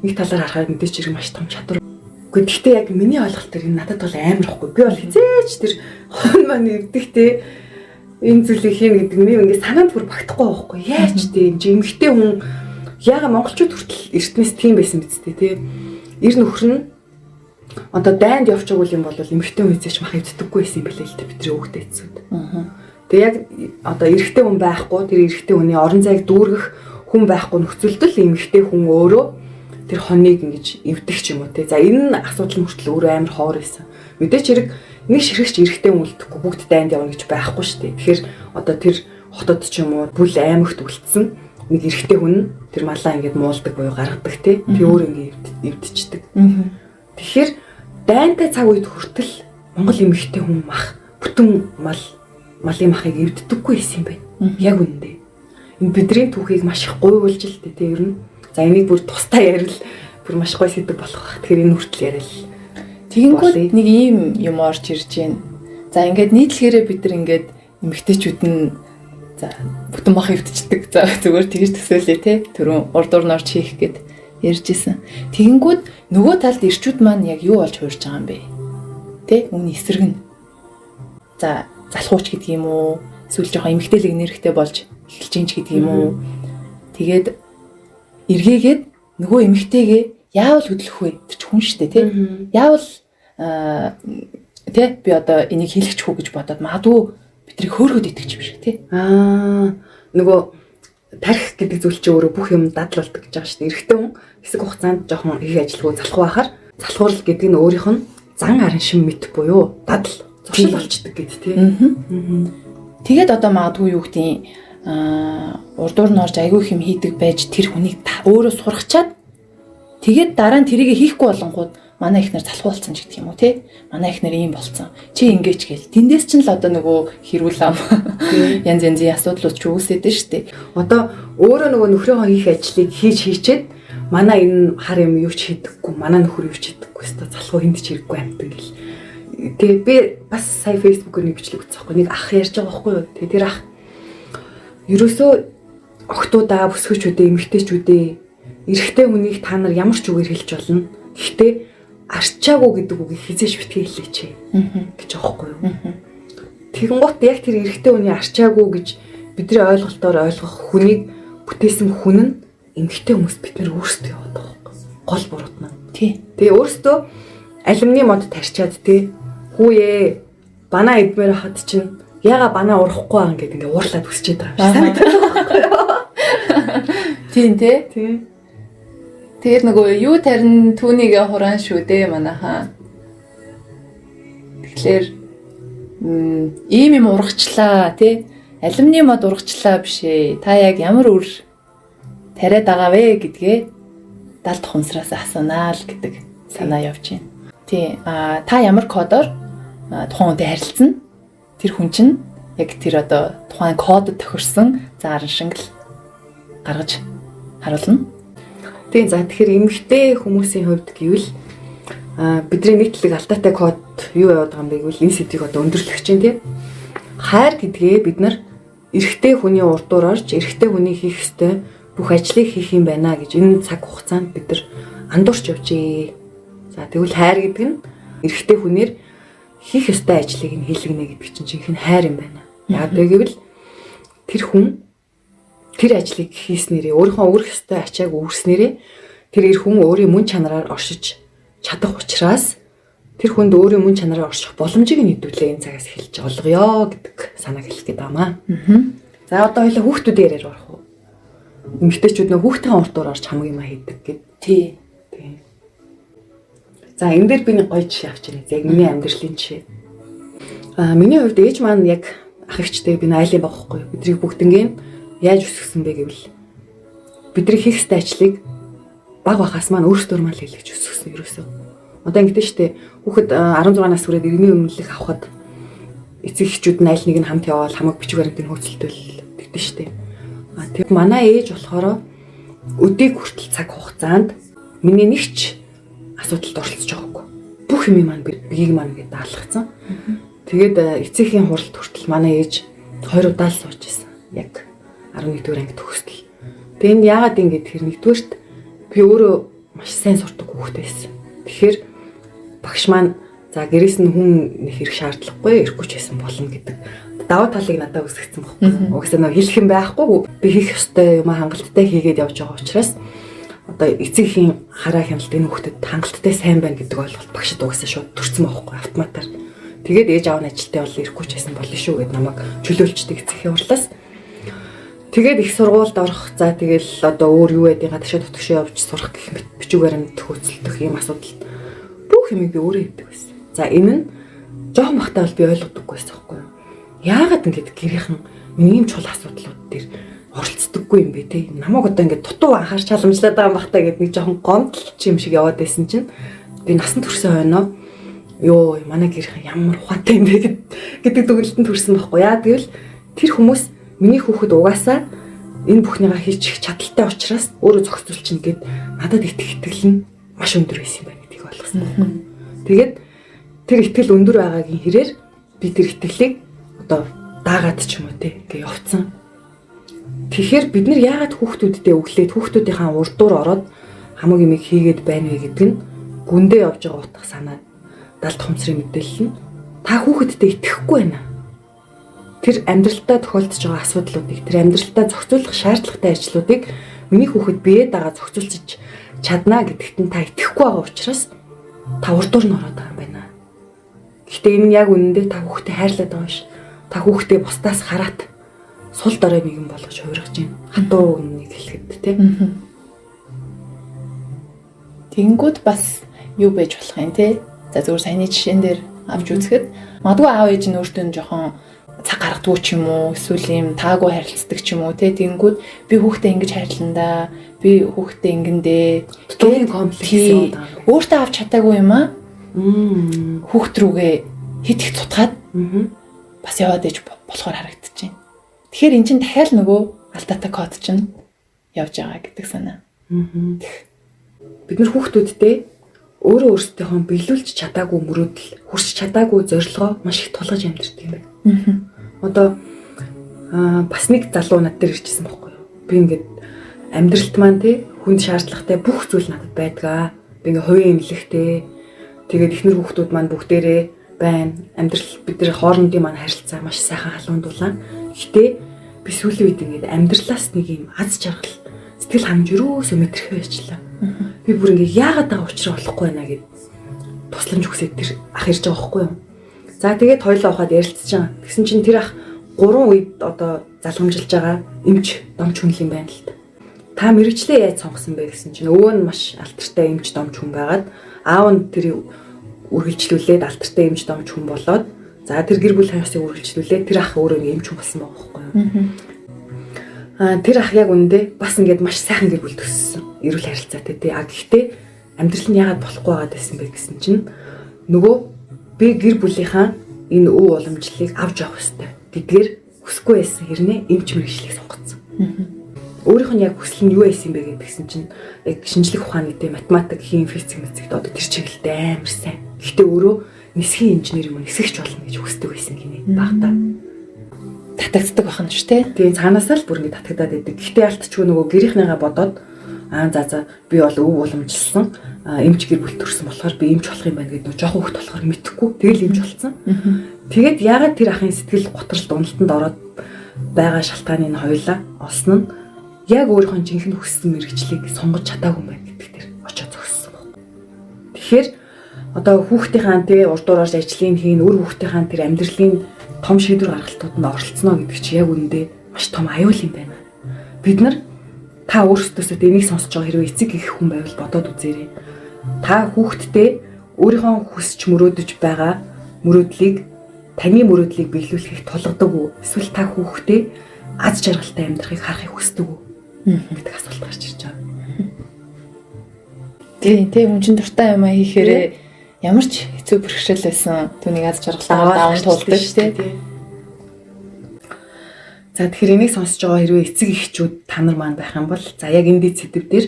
нэг талаар харахаар мэдээч хэрэг маш том чадвар. Үгүй, гэхдээ яг миний ойлголтоор энэ надад бол амар ихгүй. Би бол хизээч тэр хон маань эвдэхтэй энэ зүйлийг хийнэ гэдэг нь ингээд санаанд бүр багтахгүй байхгүй. Яаж тэ энэ эмэгтэй хүн яага монголчууд хүртэл эртнээс тийм байсан биз дээ, тий. Эр нөхөр нь одоо дайнд явчихгүй юм бол эмэгтэй хүн хизээч мах эвддэггүй байсан юм билээ л дээ бидний өвгдээ эцүүд. Тэгээ яг одоо эрэгтэй хүн байхгүй, тэр эрэгтэй хүний орон зайг дүүргэх хүн байхгүй нөхцөлд л эмэгтэй хүн өөрөө тэр хоныг ингэж эвдэх ч юм уу те. За, энэ асуудал нь хүртэл өөрөө амар ховор байсан. Мэдээч хэрэг нэг ширхэгч эрэгтэй хүн үлдэхгүй бүгд дайнд явна гэж байхгүй шүү дээ. Тэгэхээр одоо тэр хотод ч юм уу бүл аймагт үлдсэн нэг эрэгтэй хүн тэр малаа ингээд муулдаг буюу гаргадаг тий. Би өөр ингээд эвдчихдэг. Тэгэхээр дайнтай цаг үед хүртэл Монгол эмэгтэй хүн мах бүтэн мал малын махыг эвддэггүй байсан юм байна. Яг үнэндээ. Энэ бидний түүхийг маш их гуйвуулж л дээ тий ер нь. За энийг бүр тусдаа ярил бүр маш гоё сэдэв болох байх. Тэгэхээр энэ хүртэл ярил. Тэгэнгүүт нэг ийм юм орж ирж байна. За ингээд нийтлэхээрээ бид нар ингээд эмэгтэйчүүд нь за бүтэн мах эвдчихдэг. За зүгээр тэгж төсөөлье те. Түрүүн урд урн орж хийх гээд ярьж исэн. Тэгэнгүүт нөгөө талд эрчүүд маань яг юу болж хуурж байгаа юм бэ? Тэ? Үүний эсрэг нь. За залхууч гэдэг юм уу? Эсвэл жоохон эмэгтэйлэг нэрхтэй болж эхэлж гин ч гэдэг юм уу? Тэгээд эргээгээд нөгөө эмэгтэйгээ яавал хөдлөх вэ? Тэр ч хүн штэ тий. Яавал тий би одоо энийг хийлгчих үү гэж бодоод магадгүй бидрийг хөөргөд идэх юм шиг тий. Аа нөгөө тарих гэдэг зүйл чинь өөрөө бүх юм дадал болдог гэж байгаа шүү дээ. Эрэгтэй хүн хэсэг хугацаанд жоохон их ажилгүй залхуу байхаар залхуурал гэдэг нь өөрийнх нь зан араншин мэт буюу дадал зуршил болчдөг гэд тий. Тэгээд одоо магадгүй юу гэдгийг урдуур нь орж айгүй их юм хийдэг байж тэр хүнийг өөрөө сургачаад тэгээд дараа нь тэрийг хийхгүй болонгууд манай эхнэр залхуу болсон ч гэдэг юм уу те. Манай эхнэр ийм болцсон. Чи ингээж гээл. Тэндээс ч л одоо нөгөө хэрүүл ам янз янзын асуудлууд ч үүсээд нь штэ. Одоо өөрөө нөгөө нөхрийнхөө хийх ажлыг хийж хийчээд манай энэ хар юм юу ч хийдэггүй, манай нөхөр юу ч хийдэггүй, өстой залхуу хүнд ч хэрэггүй амтан гэл. Тэгээ би бас сая фэйсбүүкээр нэг бичлэг үзсэн байхгүй. Нэг ах ярьж байгаа байхгүй юу. Тэгээ тэр ах ерөөсөө охтуудаа, бүсгүүчүүдээ, эмэгтэйчүүдээ эрэгтэй хүнийг та нар ямар ч үгээр хэлж болно. Гэхдээ арчаагүй гэдэг үгийг хизээш битгий хэлээч гэж аахгүй юу. Тэгэнгუთ яг тэр эрэгтэй хүний арчаагүй гэж бидний ойлголтоор ойлгох хүнийг бүтээсэн хүн нь эмэгтэй хүмүүс бид нэр өөрсдөө яваад байгаа байхгүй. Гол бурууд нь. Тий. Тэгээ өөрсдөө алюминий мод тарчаад тий хүүе банаа идмээр хахад чинь яга банаа урахгүй аа ингээд ингээ уурлаад өсчээд байгаа юм шиг санагдаад байгаа байхгүй юу. Тийм тий. Тий. Тэгээд нөгөө юу тарин түүнийг хураан шүү дээ манайхаа. Тэгэхээр ийм юм ургачлаа тий. Алюминий мод ургачлаа биш ээ. Та яг ямар үр тариад байгаа вэ гэдгээ далд ухамсараас асуунаа л гэдэг санаа явж байна. Тий. А та ямар кодоор тухайн хүнтэй харилцана? Тэр хүн чинь яг тэр одоо тухайн кодод тохирсон зааран шингэл гаргаж харуулна. Тийм за тэгэхээр эмэгтэй хүмүүсийн хувьд гэвэл бидний нийтлэг алдаатай код юу яваад байгаа юм бэ гэвэл энэ сэдвийг одоо өндөрлөх чинь тийм. Хайр гэдгээ бид нар эрэгтэй хүний урдуур орж эрэгтэй хүний хийх ёстой бүх ажлыг хийх юм байна гэж энэ цаг хугацаанд бид нар андуурч явжээ. За тэгвэл хайр гэдэг нь эрэгтэй хүнээр хийх ёстой ажлыг нь хийлгэнэ гэдэг чинь жинхэнэ хайр юм байна. Яг гэвэл тэр хүн тэр ажлыг хийснээрээ өөрийнхөө үүрэх ёстой ачааг үүрснээрээ тэр эр хүн өөрийн мөн чанараар оршиж чадах учраас тэр хүнд өөрийн мөн чанараар орших боломжийг нь хэдүүлээ энэ цагаас эхэлж олгоё гэдэг санааг хэлэх гээд байна. За одоо хоёлаа хүүхдүүдийн яриаар орох уу? Эмэгтэйчүүд нөө хүүхдийн урдуур орж хамаг юм хийдэг гэд. Тий. Тий. За энэ дээр би нэг гоё жишээ авч ирье. Яг миний амьдралын жишээ. Миний хувьд ээж маань яг ах эгчтэй би айлын баг байхгүй. Бидрийг бүгднгийн яаж өсгсөн бэ гэвэл бидний хийх ёстой ажлыг баг бахаас маань өөрсдөр маань хийлгэж өсгсөн ерөөсөө. Одоо ингэдэж штэ хүүхэд 16 нас хүрээд иргэний өмнөлөх авахад эцэг эхчүүд нь аль нэг нь хамт яваал хамаг бичиг баримтыг хөөцөлтөл тэгдэж штэ. А тэг манай ээж болохоор өдийг хүртэл цаг хугацаанд миний нэгч асуудалд оролцож байгаагүй. Бүх юм маань биеийг маань ингээд даалгацсан. Тэгээд эцэгхийн хуралд хүртэл манай ээж 2 удаа л сууж исэн. Яг 11 дугаар анги төгсдөл. Тэгээ энэ яагаад ингэ тэгэхээр нэгдүгээрт би өөрөө маш сайн сурдаг хүүхэд байсан. Тэгэхээр багш маань за гэрээс нь хүн нэг хэрэг шаардлагагүй ирэхгүй ч байсан болно гэдэг даваа талыг надад үсгэсэн байхгүй. Угсаа нөө хэлэх юм байхгүй. Би хийх ёстой юм хангалттай хийгээд явж байгаа учраас одоо эцэгхийн хараа хяналт энэ хүүхдэд хангалттай сайн байна гэдэг ойлголт багшд угсаа шууд төрсөн байхгүй автоматар. Тэгээд ээж аав нь ажилтай бол ирэхгүй ч байсан болно шүү гэд намайг чөлөөлчдөг эцэгхийн хурлаас. Тэгээд их сургуульд орох, за тэгэл одоо өөр юу байдгийг гадагшаа дотгошоо явж сурах гэх мэт бичиг баримт хөөцөлдөх ийм асуудал бүх юмыг би өөрөө хийдэг байсан. За энэ нь жоохон бахтаа бол би ойлгодоггүй байсан байхгүй юу? Яагаад ингэж гэрийнхэн миний юм чухал асуудлууд дээр оролцдоггүй юм бэ те. Намайг одоо ингээд дутуу анхаарч халамжлаад байгаа юм бах та гэд нэг жоохон гомдолч юм шиг яваад байсан чинь би насан туршаа хойноо ёо манай гэрхэн ямар ухаантай юм бэ гэдэг дүгнэлтэнд хүрсэн байхгүй яа. Тэгвэл тэр хүмүүс миний хүүхэд угаасаа энэ бүхнийгаа хийчих чадaltaй учраас өөрөө зохицуулчихна гэд надад итгэх итгэл нь маш өндөр байсан юм байна гэдгийг ойлгосон байхгүй. Тэгээд тэр итгэл өндөр байгаагийн хэрээр би тэр итгэлийг одоо даагаад ч юм уу те ингээ явцсан. Тэгэхээр бид нар яагаад хүүхдүүддээ өглөөд хүүхдүүдийнхаа урдуур ороод хамаг юмыг хийгээд байна вэ гэдэг нь гүндээ явж байгаа утга санаа далд ухамсарын мэдээлэл нь та хүүхэддээ итгэхгүй байна. Тэр амьдралдаа тохиолдож байгаа асуудлуудыг, тэр амьдралдаа зохицуулах шаардлагатай ажлуудыг миний хүүхэд бие дагаа зохицуулж чадна гэдэгт нь та итгэхгүй байгаа учраас та урдуур нь ороод байгаа юм байна. Гэхдээ энэ нь яг үнэндээ та хүүхдээ хайрлаад байгаа биш. Та хүүхдээ бусдаас хараат сул дорой нэгэн болгож хувиргаж байна. Хатуу үнэнийг хэлэхэд тий. Тэгэнгүүт бас юу байж болох юм те? За зөвхөн саяны жишээн дээр авч үзэхэд магадгүй аав ээж нь өөртөө нь жоохон цаг гаргадгүй ч юм уу, эсвэл юм таагүй харилцдаг ч юм уу те. Тэгэнгүүт би хүүхдээ ингэж хайрлана да. Би хүүхдээ ингэндээ Дутуугийн комплекс яваад байгаа. Өөртөө авч чадаагүй юм аа. Хүүхд рүүгээ хит их цутгаад бас яваад иж болохоор харагдчихэв. Тэгэхээр эн чинь дахиад нөгөө алдаатай код чинь явж байгаа гэдэг санаа. Бид нар хүүхдүүдтэй өөрөө өөрсдийнхөө биелүүлж чадаагүй мөрөөдөл, хүрч чадаагүй зорилгоо маш их тулгаж амьдардаг юм байна. Одоо бас нэг залуу над дээр ирчихсэн байхгүй юу? Би ингээд амьдралт маань те хүнд шаардлагатай бүх зүйл надад байдгаа. Би ингээд хувийн эмнэлэгтэй. Тэгээд эхнэр хүүхдүүд маань бүгдээрээ байна. Амьдрал бид нар хоорондын маань харилцаа маш сайхан халуун дулаан. Гэтэ би сүүлийн үед ингээд амьдралаас нэг юм аз жаргал, сэтгэл ханамж өрөөсөө мэдрэхээ байчлаа. Би бүр ингээд яагаад байгаа учраа олохгүй байна гэд тусламж хүсээд тэр ах ирж байгаа байхгүй юу? За тэгээд хоёлоо ухаад ярилцж байгаа. Тэгсэн чинь тэр ах 3 үед одоо залгамжилж байгаа эмч домч хүн юм байна л та. Та мэрэгчлээ яаж сонгосон бэ гэсэн чинь өвөө нь маш алдартай эмч домч хүн байгаад аав нь тэр үргэлжлүүлээд алдартай эмч домч хүн болоод за тэр гэр бүлийн ёсыг үргэлжлүүлээд тэр ах өөрөө нэг эмч хүн болсон байгаа байхгүй юу? Тэр ах яг үнэндээ бас ингээд маш сайхан гэр бүл төссөн. Эрүүл харилцаатай тий. А гэхдээ амьдрал нь яагаад болохгүй байгаад байсан бэ гэсэн чинь нөгөө би гэр бүлийнхаа энэ өв уламжлалыг авч явах ёстой гэдгээр хүсэхгүй байсан хэрнээ эмч мэргэжлийг сонгоцсон. Өөрийнх нь яг хүсэл нь юу байсан бэ гэдгсэн чинь яг шинжлэх ухааны тий математик, хим, физик, мэзэгт одоо тэр чиглэлдээ амар сайн. Гэхдээ өөрөө нисхийн инженер юм уу нисгэгч болно гэж хүсдэг байсан гинэ багтаа. Татагддаг байх нь шүү тий. Тэгээ цаанаасаа л бүр ингэ татагдаад байдаг. Гэхдээ ялтчгүй нөгөө гэрийнхнийгаа бодоод аа за би бол өв уламжилсан эмч гэр бүл төрсэн болохоор би эмч болох юм байна гэдэг нөгөө жоохон хөлт болохоор мэдэхгүй. Тэгэл эмч болсон. Тэгээд яагаад тэр ахын сэтгэл готролд уналтанд ороод байгаа шалтгааны нь хоёлаа олсон нь яг өөрийнхөө жинхэнэ хүссэн мэргэжлийг сонгож чадаагүй юм байна гэдэг тэр очоо зогссон баг. Тэгэхээр одоо хүүхдийнхаа тэ урдуур орж ажлыг хийн, үр хүүхдийнхаа тэр амьдралын том шийдвэр гаргалтууд нь оролцоно гэдэг чи яг үнэндээ маш том аюул юм байна. Бид нар та өөрсдөөсөө энийг сонсож байгаа хэрвээ эцэг их хүн байвал бодоод үзээрэй. Та хүүхдтэй өөрийнхөө хүсч мөрөөдөж байгаа мөрөөдлийг таны мөрөөдлийг биелүүлэхийг тулгадаг уу? Эсвэл та хүүхдээ аз жаргалтай амьдрахыг харахыг хүсдэг үү гэдэг асуулт гарч ирж байгаа. Тийм тий хүн чинь дуртай юм а хийхээрээ ямар ч хэцүү бэрхшээл байсан түүнийг аз жаргалтайгаар даван туулдаг шүү дээ. За тэгэхээр энийг сонсож байгаа хэрвээ эцэг эхчүүд та нар маань байх юм бол за яг энэ дэд сэдв дээр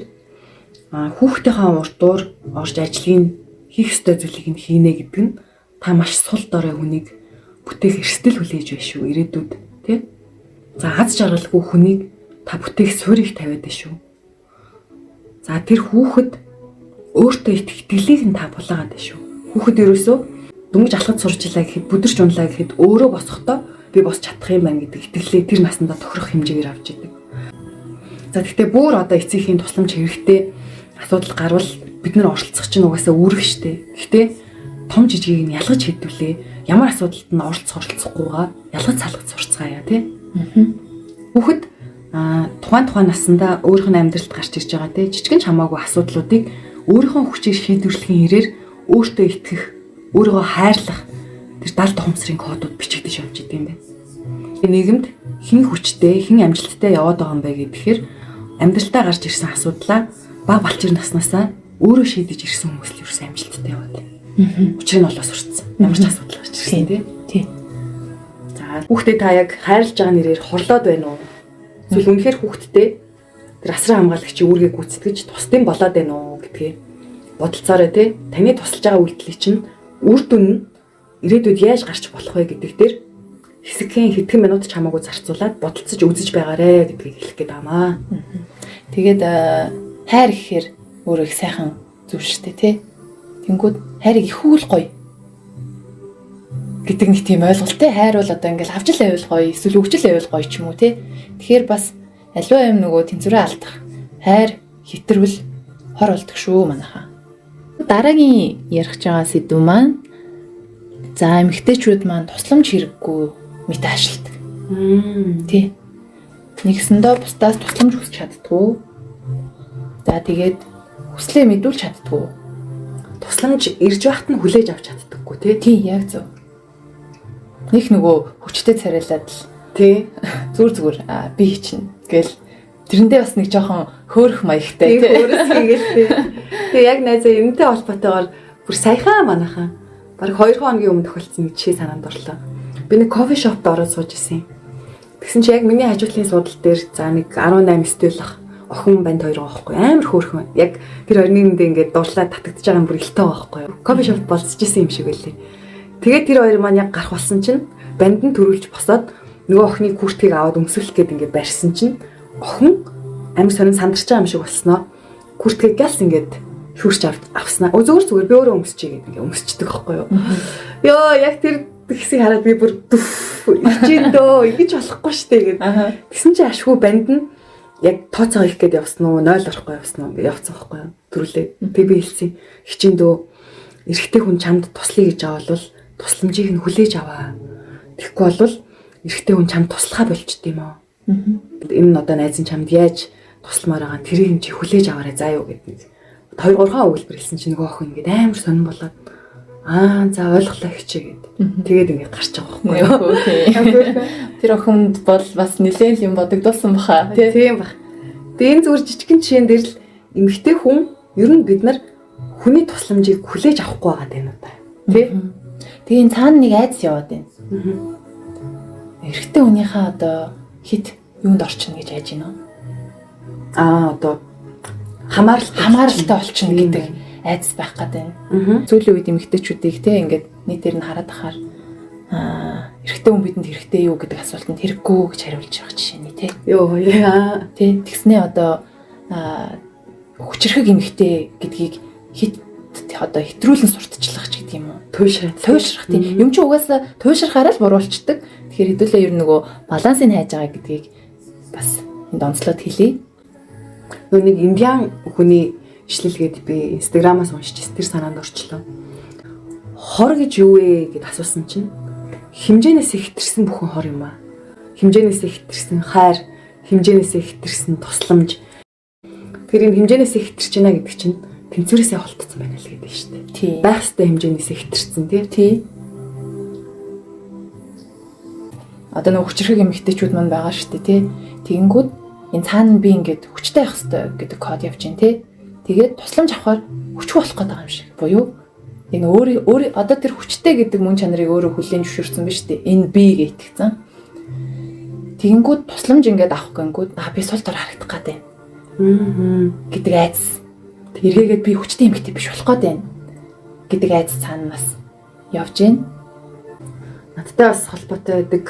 хүүхдийнхаа урдуур орж ажлыг хийх ёстой зүйлийг нь хийнэ гэдэг нь та маш сул дорой хүнийг бүтээх эрсдэл хүлээж байна шүү ирээдүйд тий. За аз жаргалгүй хүнийг та бүтээх суурийг тавиад байна шүү. За тэр хүүхэд өөртөө итгэх итгэлийг нь та булаагаад байна шүү. Хүүхэд ерөөсөө дөнгөж алхаж сурч илаа гэхэд бүдэрч унлаа гэхэд өөрөө босохдоо би босч чадах юм байна гэдэг итгэлээ тэр наснда тохирох хэмжээгээр авч идэг. За тэгтээ бүр одоо эцэгхийн тусламж хэрэгтэй асуудал гарвал бид нар оролцох чинь угаасаа үүрэг штэ. Гэхдээ том жижигийг нь ялгаж хэдвүлээ. Ямар асуудалд нь оролцох оролцохгүйгаа ялгаж салгаж сурцгаая тий. Хүүхэд тухайн наснда өөрийнх нь амьдралд гарч ирж байгаа тий жижигэн ч хамаагүй асуудлуудыг өөрийнхөө хүчээр шийдвэрлэхийн хэрээр өөртөө итгэх, өөрийгөө хайрлах тэр далд ухамсарын кодууд бичигдэж явж идэм юм байна. Нийгэмд Хэн хүчтэй, хэн амжилттай яваад байгаа юм бэ гэхээр амьдралтаа гарч ирсэн асуудлаа баг балчир наснаасаа өөрөө шийдэж ирсэн хүмүүс л ерөөсөн амжилттай яваад байна. Учир нь болоос сурцсан. Ямар ч асуудал гарч ирсэн тий. Тий. За, хүүхдээ та яг хайрлаж байгаа нэрээр хорлоод байна уу? Эсвэл үнэхээр хүүхдтэй тэр асран хамгаалагчийн үүргийг гүйцэтгэж тусдын болоод байна уу гэдгээ бодолцоорой тий. Таны тусалж байгаа үйлдэл чинь үр дүн нь ирээдүйд яаж гарч болох вэ гэдэг дээр хэсэгхэн хэдхэн минут ч хамаагүй зарцуулаад бодолцож үзэж байгаарэ гэдгийг хэлэх гээд байна. Тэгээд хайр гэхээр өөрөө их сайхан зүйл шүү дээ тий. Тэнгүүд хайрыг их үл гоё гэдэг нэг тийм ойлголттой. Хайр бол одоо ингээл авч л байвал гоё, эсвэл өгч л байвал гоё ч юм уу тий. Тэгэхээр бас аливаа юм нөгөө тэнцвэрээ алдах. Хайр хитэрвэл хор болдог шүү манайхаа. Дараагийн ярих байгаа сэдв маань за эмэгтэйчүүд маань тусламж хэрэггүй мэт аашилдаг. Тий. Нэгсэндээ бусдаас тусламж хүсч чаддгүй. За тэгээд хүслээ мэдүүлж чаддгүй. Тусламж ирж байхад нь хүлээж авч чаддаггүй тий. Тий, яг зөв. Нэг нөгөө хүчтэй царайлаад л тий. Зүгээр зүгээр би хийчин гэл тэрэндээ бас нэг жоохон хөөрөх маягтай тий. Хөөрөс хийгээл тий. Тэгээ яг найзаа энэтэй холбоотойгоор бүр саяхан манайхан бараг 2 хоногийн өмнө тохиолдсон нэг жишээ санаанд орлоо. Би нэг кофе шопд ороод сууж исэн. Тэгсэн чи яг миний хажуутлын суудал дээр за нэг 18 стөлөх охин банд хоёр байгаа байхгүй амар хөөрхөн. Яг тэр хоёр нэгэндээ ингээд дурлаад татагдж байгаа юм бүр илтээ байгаа байхгүй. Кофе шопд болцож исэн юм шиг байлээ. Тэгээд тэр хоёр маань яг гарах болсон чинь банд нь төрүүлж босоод нөгөө охины күртгийг аваад өмсгөх гээд ингээд барьсан чинь охин амар сонин сандарч байгаа юм шиг болсноо. Күртгийг галс ингээд шүүрч авснаа. Өө зүгээр зүгээр би өөрөө өмсчихье гээд ингээд өмсчдөг байхгүй юу. Йоо яг тэр хэсгийг хараад би бүр ичээн дөө ингэж болохгүй штэ гээд. Тэгсэн чинь ашгүй банд нь яг тооцоо хийх гээд явсан уу, 0 орохгүй явсан уу ингээд явцсан байхгүй юу. Төрүүлээ. Тэг би хэлсэн. Хичээн дөө эрэгтэй хүн чамд туслая гэж байгаа бол тусламжийг нь хүлээж аваа. Тэгэхгүй бол эрэгтэй хүн чамд туслахаа болчт юм аа. Энэ нь одоо найз нь чамд яаж тусламаар байгаа нь тэрийг нь чи хүлээж аваарай заа юу гэдэг. 2 3 өгүүлбэр хэлсэн чинь нөгөө охин ингээд амар сонирн болоод аа за ойлголоо хичээ гэд. Тэгээд ингээд гарч байгаа байхгүй юу. Тэр охинд бол бас нэлээн юм бодогдуулсан баха. Тийм бах. Тэгээ энэ зүгээр жижигэн жишээн дээр л эмэгтэй хүн ер нь бид нар хүний тусламжийг хүлээж авахгүй байгаа юм уу та. Тэ? Тэгээ энэ цаана нэг айдас яваад байна. Эрэгтэй хүнийхээ одоо хит юунд орчихно гэж айж байна уу? Аа одоо хамааралтай болчихно гэдэг айдас байх гээд байна. Сүүлийн үед эмэгтэйчүүдийг те ингээд нийтээр нь хараад ахаар эрэгтэй хүн бидэнд хэрэгтэй юу гэдэг асуултанд хэрэггүй гэж хариулж байгаа жишээ нь те. Йоо яа. Тэ тэгснээ одоо хүчирхэг эмэгтэй гэдгийг хит одоо хэтрүүлэн сурталчлах ч гэдэг юм уу. Туйшрах тийм. Юм чи угаасаа туйшрахаараа л буруулцдаг. Тэгэхээр хэдүүлээ ер нь нөгөө балансыг хайж байгаа гэдгийг бас энд онцлоод хэлье. Нөгөө нэг индиан хүний ишлэлгээд би инстаграмаас уншиж тэр санаанд орчлоо. Хор гэж юу вэ гэд асуусан чинь хэмжээнээс хэтэрсэн бүхэн хор юм аа. Хэмжээнээс хэтэрсэн хайр, хэмжээнээс хэтэрсэн тусламж. Тэр энэ хэмжээнээс хэтэрч байна гэдэг чинь тэнцвэрээсээ холтцсон байна л гэдэг шүү дээ. Тий. Байх ёстой хэмжээнээс хэтэрсэн тий. Тий. Одоо нөгөө хүчирхэг эмэгтэйчүүд мань байгаа шүү дээ тий. Тэгэнгүүт энэ цаана би ингээд хүчтэй байх ёстой гэдэг код явж байна тий. Тэгээд тусламж авахар хүчгүй болох гээд байгаа юм шиг. Буюу энэ өөрөө одоо тэр хүчтэй гэдэг мөн чанарыг өөрөө хүлээн зөвшөөрсөн биз дээ. Энэ би гэж итгэцэн. Тэгэнгүүт тусламж ингээд авах гэнгүүт би сул дор харагдах гээд байна. Гэдэг айдас. Эргээгээд би хүчтэй эмэгтэй биш болох гээд байна гэдэг айдас цаана бас явж байна. Надтай бас холбоотой байдаг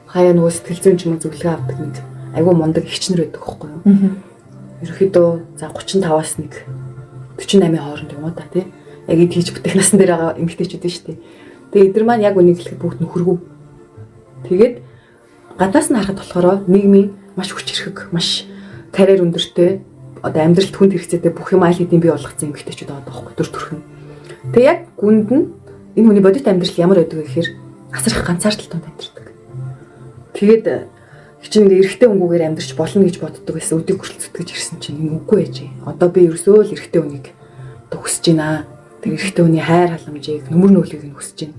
хаяа нөгөө сэтгэл зүйн ч юм уу зөвлөгөө авдаг нэг айгүй мундаг эгчнэр байдаг байхгүй юу? Ерөнхийдөө за 35-аас нэг 48-ийн хооронд юм уу та тий. Яг эд хийж бүтээх насн дээр байгаа эмэгтэйчүүд нь шүү дээ. Тэгээ эдгээр маань яг үнийг хэлэхэд бүгд нөхөргүү. Тэгээд гадаас нь харахад болохоор нийгмийн маш хүчирхэг, маш карьер өндөртэй, одоо амьдралд хүнд хэрэгцээтэй бүх юм айл хэдийн бий болгоцсон эмэгтэйчүүд байгаа байхгүй төр төрхөн. Тэгээ яг гүнд нь энэ хүний бодит амьдрал ямар байдаг вэ гэхээр асар их ганцаардaltaй амьдардаг. Тэгээд хичээн ингээ эрэгтэй хөнгүүгээр амьдарч болно гэж боддог байсан. Өдийг хүртэл зүтгэж ирсэн чинь энэ үгүй байжээ. Одоо би ерөөсөө л эрэгтэй хүнийг одоо хүсэж байна. Тэр эрэгтэй хүний хайр халамжийг, нүмер нөлийг нь хүсэж байна.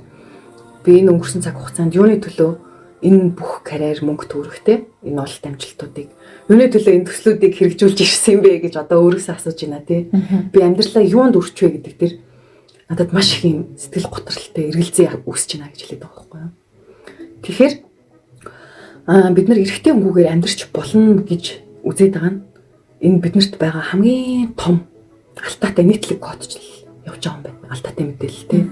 Би энэ өнгөрсөн цаг хугацаанд юуны төлөө Энэ бүх карьер, мөнгө төгрөгтэй энэ ололт амжилтуудыг юуны төлөө, энэ төслүүдийг хэрэгжүүлж ирсэн юм бэ гэж одоо өөрөөсөө асууж байна, тий. Би амьдралаа юунд өрч вэ гэдэг тэр надад маш их юм сэтгэл готролтой эргэлзээ үүсэж байна гэж хэлээд байгаа байхгүй юу. Тэгэхээр бид нар эрэгтэй хөнгүүгээр амьдрч болно гэж үзээд байгаа нь энэ биднэрт байгаа хамгийн том алдаатай нийтлэг кодчл явж байгаа юм байна. Алдаатай мэдээлэл, тий.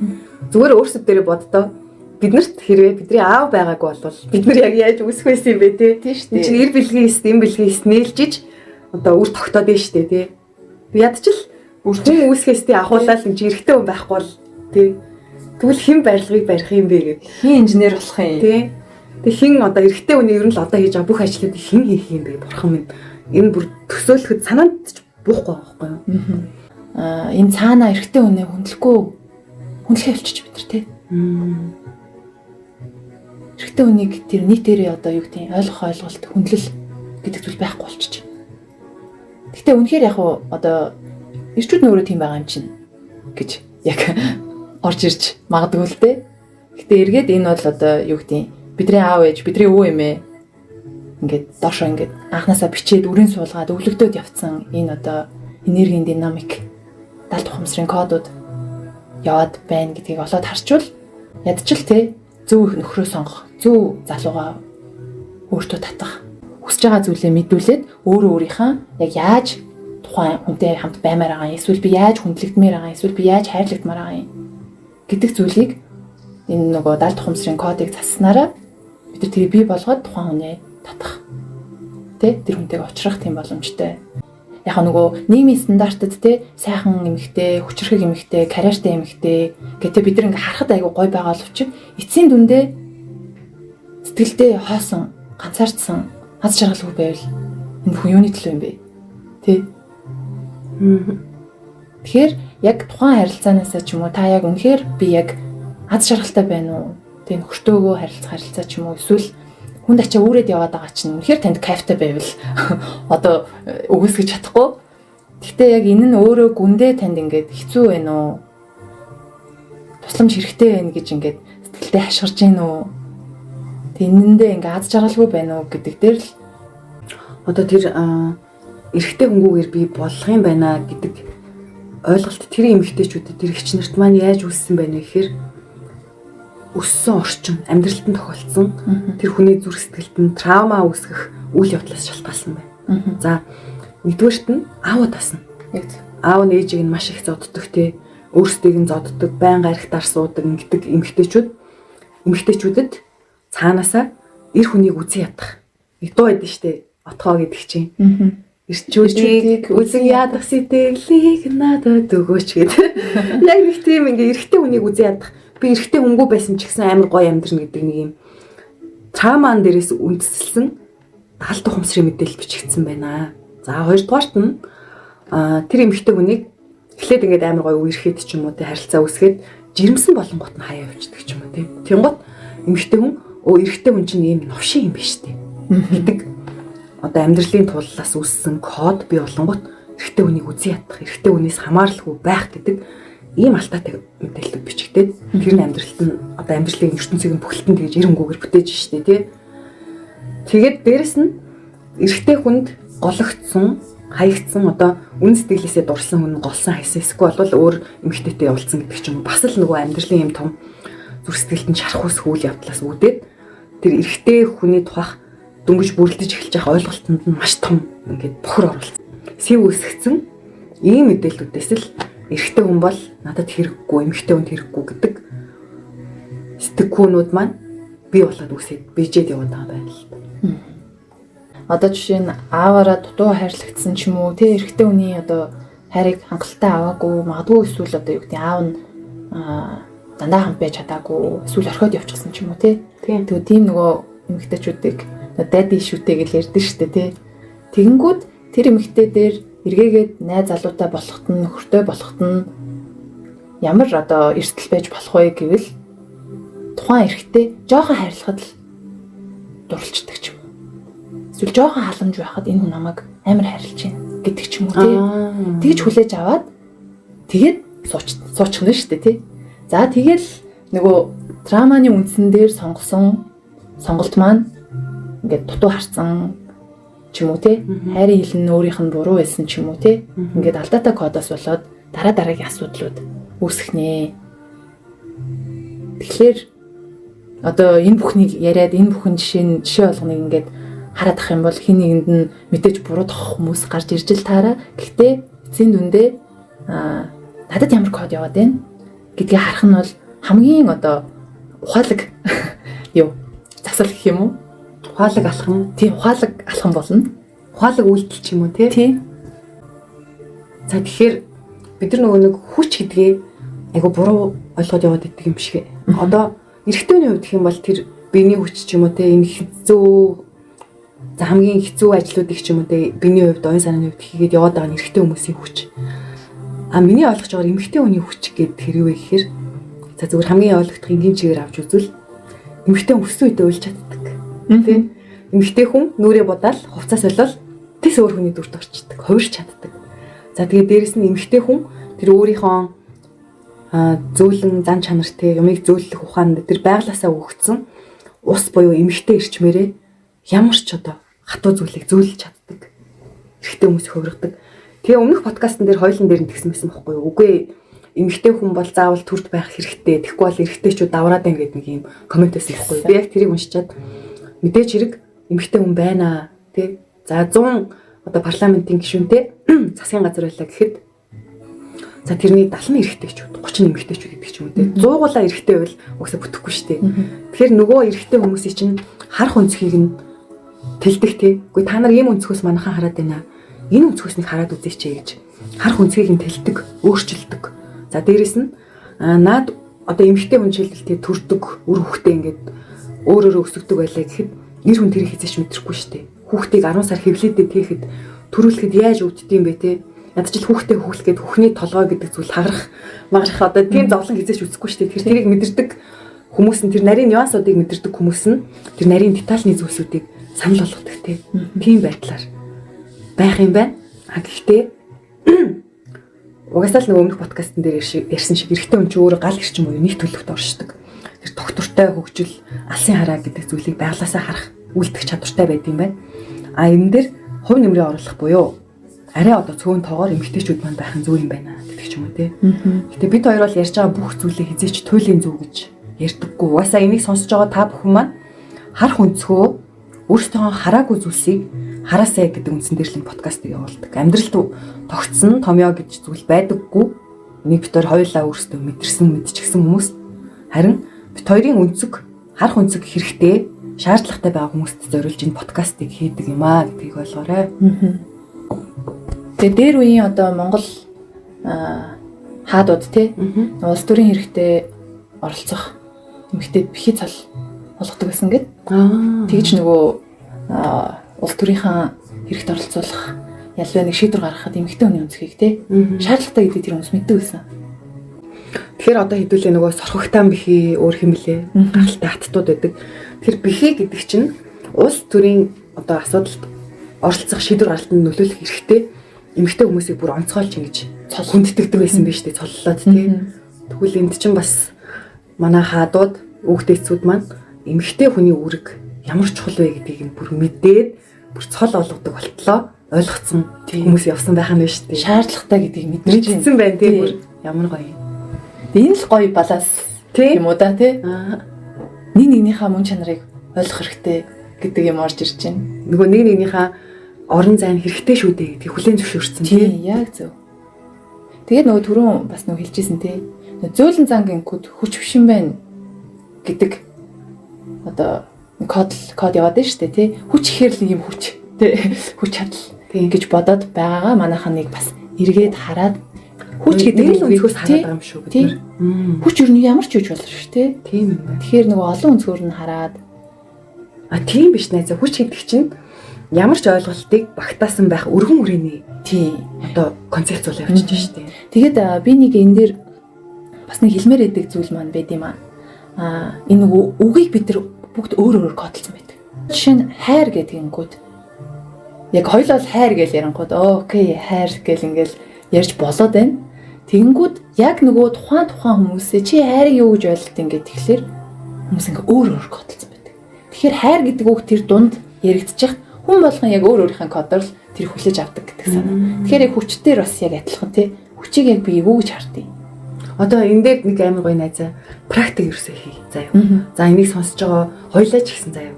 Зүгээр өөрсөд дээрээ боддоо, биднэрт хэрвээ бидний аав байгаагүй бол бид нар яг яаж үүсэх байсан юм бэ, тий? Тийм шүү дээ. Энд чинь эр бэлгийн эст, эм бэлгийн эст нээлжиж одоо үр тогтоод байна шүү дээ, тий. Би ядчил хүн үүсгэхээс, тий, ахуулаад энэ чинь эрэгтэй хүн байхгүй бол, тий. Тэгвэл хэн барилгыг барих юм бэ гэд. Хэн инженер болох юм? Тий. Тэг хэн одоо эрэгтэй хүний ер нь л одоо хийж байгаа бүх ажлуудыг хэн хийх юм бэ? Бурхан минь, энэ бүр төсөөлөхөд санаанд ч буухгүй байгаа байхгүй юу? Аа, энэ цаанаа эрэгтэй хүнээ хүндлэхгүй, хүндлэхээ болчих бид нар, тий. Эрэгтэй хүнийг тэр нийтээрээ одоо юу гэдэг, ойлгох ойлголт, хүндлэл гэдэг зүйл байхгүй болчих. Гэхдээ үнэхээр яг уу одоо эрчүүд нь өөрөө тийм байгаа юм чинь гэж яг орж ирж магадгүй л дээ. Гэтэ эргээд энэ бол одоо юу гэдэг, бидний аав ээж, бидний өвөө эмээ ингээд доошоо ингээд анханасаа бичээд, үрийн суулгаад, өвлөгдөөд явцсан энэ одоо энергийн динамик, далд ухамсарын кодууд яваад байна гэдгийг олоод харчвал ядчил, те, зөв нөхрөө сонгох, зөв залуугаа өөртөө татах, хүсэж байгаа зүйлээ мэдүүлээд өөрөө өөрийнхөө яг яаж тухайн хүнтэй хамт баймаар байгаа юм, эсвэл би яаж хүндлэгдмээр байгаа юм, эсвэл би яаж хайрлагдмаар байгаа юм гэдэг зүйлийг энэ нөгөө далд ухамсарын кодыг заснараа бид нар тэрийг бий болгоод тухайн хүнээ татах. Тэ, тэр хүнтэйг учрах тийм боломжтой. Яг нөгөө нийгмийн стандартад, те, сайхан эмэгтэй, хүчирхэг эмэгтэй, карьертай эмэгтэй гэдэг бид нар ингээ харахад айгу гой байгаа боловч эцсийн дүндээ сэтгэлдээ хоосон, ганцаардсан, аз жаргалгүй байвал энэ хүн юуны төлөө юм бэ? Тэ? Тэгэхээр яг тухайн харилцаанаасаа ч юм уу, та яг үнэхээр би яг аз жаргалтай байна уу? Тэ, нөхөртөөгөө харилцах харилцаа ч юм уу, эсвэл хүнд ачаа үүрээд яваад байгаа чинь үнэхээр танд кайфтай байвал одоо үгүйсгэж чадахгүй. Гэхдээ яг энэ нь өөрөө гүндээ танд ингээд хэцүү байна уу? Тусламж хэрэгтэй байна гэж ингээд сэтгэлдээ хашгирж гин үү? Тэг энэндээ ингээд аз жаргалгүй байна уу гэдэг дээр л одоо тэр эрэгтэй хөнгүүгээр би болох юм байна гэдэг ойлголт тэр эмэгтэйчүүдэд, тэр эгч нарт маань яаж үүссэн байна вэ гэхээр өссөн орчин, амьдралд нь тохиолдсон тэр хүний зүрх сэтгэлд нь траума үүсгэх үйл явдлаас шалтгаалсан байна. За, нэгдүгээрт нь аав тасна. Яг зөв. Аав нь ээжийг нь маш их зоддог, те, өөрсдийг нь зоддог, байн гаригтаар суудаг ингэдэг эмэгтэйчүүдэд цаанаасаа эр хүнийг үзэн ядах. Нэг дуу байдаг штэ. Отгоо гэдэг чинь. Эрчүүдийг үзэн ядах сэтгэлийг надад өгөөч гэдэг. Яг нэг тийм ингээ эрэгтэй хүнийг үзэн ядах, би эрэгтэй хөнгүү байсан ч гэсэн амар гоё амьдрна гэдэг нэг юм трауман дээрээс үндэслэн далд ухамсарын мэдээлэл бичигдсэн байна. За, хоёрдугаарт нь тэр эмэгтэй хүнийг эхлээд ингээд амар гоё үерхэд ч юм уу, тэ, харилцаа үүсгээд жирэмсэн болонгот нь хаяа явчихдаг ч юм уу, тэ. Тэнгот эмэгтэй хүн өө эрэгтэй хүн чинь ийм новшин юм биш тэ гэдэг одоо амьдралын туллаас үүссэн код бий болонгот эрэгтэй хүнийг үзэн ядах, эрэгтэй хүнээс хамааралгүй байх гэдэг ийм алдаатай мэдээлэлүүд бичигдээд тэр нь амьдралт нь одоо амьдралын ертөнцийг нь бүхэлдэн тэгж эр хөнгүүгээр бүтээж штэ, тий. Тэгээд дээрэс нь эрэгтэй хүнд гологдсон, хаягдсан, одоо үн сэтгэлээсээ дурсан хүн голсон, хайсан, эсвэл бол өөр эмэгтэйтэй явуулсан гэдэг ч юм уу, бас л нөгөө амьдралын юм том зүрх сэтгэлд нь шарах ус үйл явдлаас үүдээд тэр эрэгтэй хүний тухайх дөнгөж бүрэлдэж эхэлж байгаа ойлголтод нь маш том ингээд бохор оруулсан. Сэв үүсгэсэн ийм мэдээллүүдээс л эрэгтэй хүн бол надад хэрэггүй, эмэгтэй хүнд хэрэггүй гэдэг сэтгхүүнүүд маань бий болоод үсээд бийжээд яваад байгаа байна л та. Одоо жишээ нь ааваараа дутуу хайрлагдсан ч юм уу, тэ, эрэгтэй хүний одоо хайрыг хангалттай аваагүй, магадгүй эсвэл одоо юу гэдэг, аав нь дандаа хамт байж чадаагүй, эсвэл орхиод явчихсан ч юм уу, тэ. Тэгээ тийм нөгөө эмэгтэйчүүдийг daddy issue-тэй гэж ярьдэн штэ, тэ. Тэгэнгүүт тэр эмэгтэй дээр эргээгээд найз залуутай болохт нь, нөхөртэй болохт нь ямар одоо эрсдэл байж болох вэ гэвэл тухайн эрэгтэй жоохон хайрлахад л дурлцдаг ч юм уу. Эсвэл жоохон халамж байхад энэ хүн намайг амар хайрлаж байна гэдэг ч юм уу, тий. Тэгж хүлээж аваад тэгээд суучихна шүү дээ, тий. За, тэгэл нөгөө трауманы үндсэн дээр сонгосон сонголт маань ингээд дутуу харсан ч юм уу те, хайрын хэл нь өөрийнх нь буруу байсан ч юм уу те, ингээд алдаатай кодоос болоод дараа дараагийн асуудлууд үүсэх нэ. Тэгэхээр одоо энэ бүхнийг яриад, энэ бүхэн жишээ болгоныг ингээд хараад ах юм бол хин нэгэнд нь мэдээж буруудах хүмүүс гарч ирж л таараа. Гэхдээ эцсийн дүндээ надад ямар код яваад байна гэдгийг харах нь бол хамгийн одоо ухаалаг юу засал гэх юм уу? Ухаалаг алхам. Тийм, ухаалаг алхам болно. Ухаалаг үйлдэл ч юм уу тий. Тийм. За, тэгэхээр бид нар нөгөө нэг хүч гэдгээ айгу буруу ойлгоод яваад идэг юм шиг. Одоо эрэгтэй хүний хувьд гэх юм бол тэр биений хүч ч юм уу те, энэ хэцүү, за, хамгийн хэцүү ажлуудыг ч юм уу те, биений хувьд, оюун санааны хувьд хийгээд яваад байгаа нь эрэгтэй хүмүүсийн хүч. А миний ойлгож байгаагаар эмэгтэй хүний хүч гэдэг тэр юу вэ гэхээр, за, зүгээр хамгийн ойлгох энгийн чигээр авч үзвэл эмэгтэй хүн өссөн үедээ уйлж чаддаг. Тэ? Эмэгтэй хүн нүрээ будаал, хувцас солиол тэс өөр хүний дүрт орчдөг, хувирч чаддаг. За, тэгээд дээрэс нь эмэгтэй хүн тэр өөрийнхөө зөөлөн зан чанартай, юмыг зөөллөх ухаанд тэр байглаасаа өгөгдсөн ус буюу эмэгтэй эрчмээрээ ямар ч одоо хатуу зүйлийг зөөлж чаддаг. Эрэгтэй хүмүүс хувиргадаг. Тэгээ өмнөх подкастн дээр хоёулан дээр нь тэгсэн байсан бохгүй юу? Үгүй, эмэгтэй хүн бол заавал төрд байх хэрэгтэй. Тэгэхгүй бол эрэгтэйчүүд давраад байна гэдэг нэг юм коммент байсан бохгүй юу? Би яг тэрийг уншичаад мэдээж хэрэг эмэгтэй хүн байна тий. За, 100 одоо парламентын гишүүнтэй засгийн газар байлаа гэхэд, за, тэрний 70 нь эрэгтэйчүүд, 30 нь эмэгтэйчүүд гэдэг ч юм уу те. 100-уулаа эрэгтэй байвал угсаа бүтэхгүй шүү дээ. Тэгэхээр нөгөө эрэгтэй хүмүүсийн чинь харах өнцгийг нь тэлдэх те. Үгүй, та нар ийм өнцгөөс манайхан хараад байна. Энэ өнцгөөс нэг хараад үзээч гэж харах өнцгийг нь тэлдэг, өөрчилдөг. За, дээрэс нь наад одоо эмэгтэй хүн жишээлбэл те төрдөг, үр хүүхдээ ингээд өөр өөрөө өсгдөг байлаа гэхэд эр хүн тэрийг хэзээ ч мэдрэхгүй шүү дээ. Хүүхдийг 10 сар хэвлээдээ тэхэд төрүүлэхэд яаж өвддөг юм бэ те? Ядч л хүүхдээ хөглөх гээд хүүхний толгой гэдэг зүйл хагарах магарах одоо тийм зовлон хэзээ ч үзэхгүй шүү дээ. Тэр тэрийг мэдэрдэг хүмүүс нь, тэр нарийн нюансуудыг мэдэрдэг хүмүүс нь тэр нарийн детальны зүйлсүүдийг санал болгодог те. Тийм байдлаар байх юм байна. А гэхдээ угаасаа л нөгөө өмнөх подкастн дээр ярьсан шиг эрэгтэй хүн чинь өөрөө гал эрчим буюу нэг төлөвт оршдог. Тэр тогтвортой хөгжил, алсын хараа гэдэг зүйлийг байглаасаа харах, үлдэх чадвартай байд юм байна. А энэ дээр хувь нэмрээ оруулах буюу арай одоо цөөн тоогоор эмэгтэйчүүд маань байх нь зөв юм байна гэдэг ч юм уу те. Гэтэ бид хоёр бол ярьж байгаа бүх зүйлээ хэзээ ч туйлын зөв гэж ярьдаггүй. Угаасаа энийг сонсож байгаа та бүхэн маань харах өнцгөө өөрсдийнхөө хараагүй зүйлсийг хараасай гэдэг үндсэн дээр л энэ подкастыг явуулдаг. Амьдралд тогтсон томьёо гэж зүйл байдаггүй. Энийг бид хоёр хоёулаа өөрсдөө мэдэрсэн, мэдчихсэн хүмүүс. Харин бид хоёрын өнцөг, харах өнцөг хэрэгтэй, шаардлагатай байгаа хүмүүст зориулж энэ подкастыг хийдэг юм аа гэдгийг ойлгоорой. Тэгээ дээр үеийн одоо Монгол хаадууд те, улс төрийн хэрэгтэй оролцох эмэгтэй бэхий цол олгодог байсан гэд. Тэгж нөгөө улс төрийнхээ хэрэгт оролцуулах ялваа нэг шийдвэр гаргахад эмэгтэй хүний өнцгийг те шаардлагатай гэдгийг тэр хүмүүс мэддэг байсан. Тэгэхээр одоо хэдүүлээ нөгөө сорхогтаан бэхий өөр хэм блэ, гаралтай хаттууд байдаг. Тэр бэхий гэдэг чинь улс төрийн одоо асуудалд оролцох, шийдвэр гаргалтанд нөлөөлөх хэрэгтэй эмэгтэй хүмүүсийг бүр онцгойлж ингэж хүндэтгдэг байсан биз дээ, цоллоод тий. Тэгвэл энд чинь бас манай хаадууд, хүүхдээцүүд маань эмэгтэй хүний үүрэг ямар чухал вэ гэдгийг нь бүр мэдээд, бүр цол олгодог болтлоо ойлгоцсон хүмүүс явсан байх нь шүү дээ. Шаардлагатай гэдгийг мэдэрч Мэдсэн байна тий, бүр ямар гоё. Энэ л гоё баланс юм уу да тий. Нэг нэгнийхээ мөн чанарыг ойлгох хэрэгтэй гэдэг юм орж ирж байна. Нөгөө нэг нэгнийхээ орон зайн хэрэгтэй шүү дээ гэдгийг хүлээн зөвшөөрсөн тий. Яг зөв. Тэгээд нөгөө түрүүн бас нөгөө хэлжсэн тий. Зөөлөн зан гинкүүд хүч биш юм байна гэдэг одоо код код яваад байна шүү дээ тий. Хүч ихээр л юм хүч тий. Хүч чадал гэж бодоод байгаагаа манайхан нэг бас эргээд хараад хүч гэдэг нь өнцгөөс хараад байгаа юм шүү бид нар. Хүч ер нь ямар ч үеч болно шүү тий. Тийм юм байна. Тэгэхээр нөгөө олон өнцгөр нь хараад а тийм биш найзаа, хүч гэдэг чинь ямар ч ойлголтыг багтаасан байх өргөн хүрээний тий одоо концепц бол явчихж шүү дээ. Тэгээд би нэг энэ дээр бас нэг хэлмээр идэг зүйл маань байд юм аа. Энэ нөгөө үгийг бид нар бүгд өөр өөрөөр кодлсон байдаг. Жишээ нь хайр гэдэг ингүүд яг хоёулаа л хайр гэж ярангууд окей хайр гэл ингээл ярьж болоод байна. Тэгэнгүүт яг нөгөө тухайн хүмүүсээ чи хайрыг юу гэж ойлголт ингээд тэгэхээр хүмүүс ингээ өөр өөр кодлсон байдаг. Тэгэхээр хайр гэдэг үг тэр дунд яригдчих хүн болгон яг өөр өөрийнхөө кодоор л тэр хүлээж авдаг гэдэг санаа. Тэгэхээр яг хүчээр бас яг адилхан тий. Хүчийг яг би юу гэж хардیں۔ Одоо энэ дээр нэг амар гоё найзаа практик ерөөсөө хий. Заа юу. За энийг сонсож байгаа хоёлаа ч гэсэн заа юу.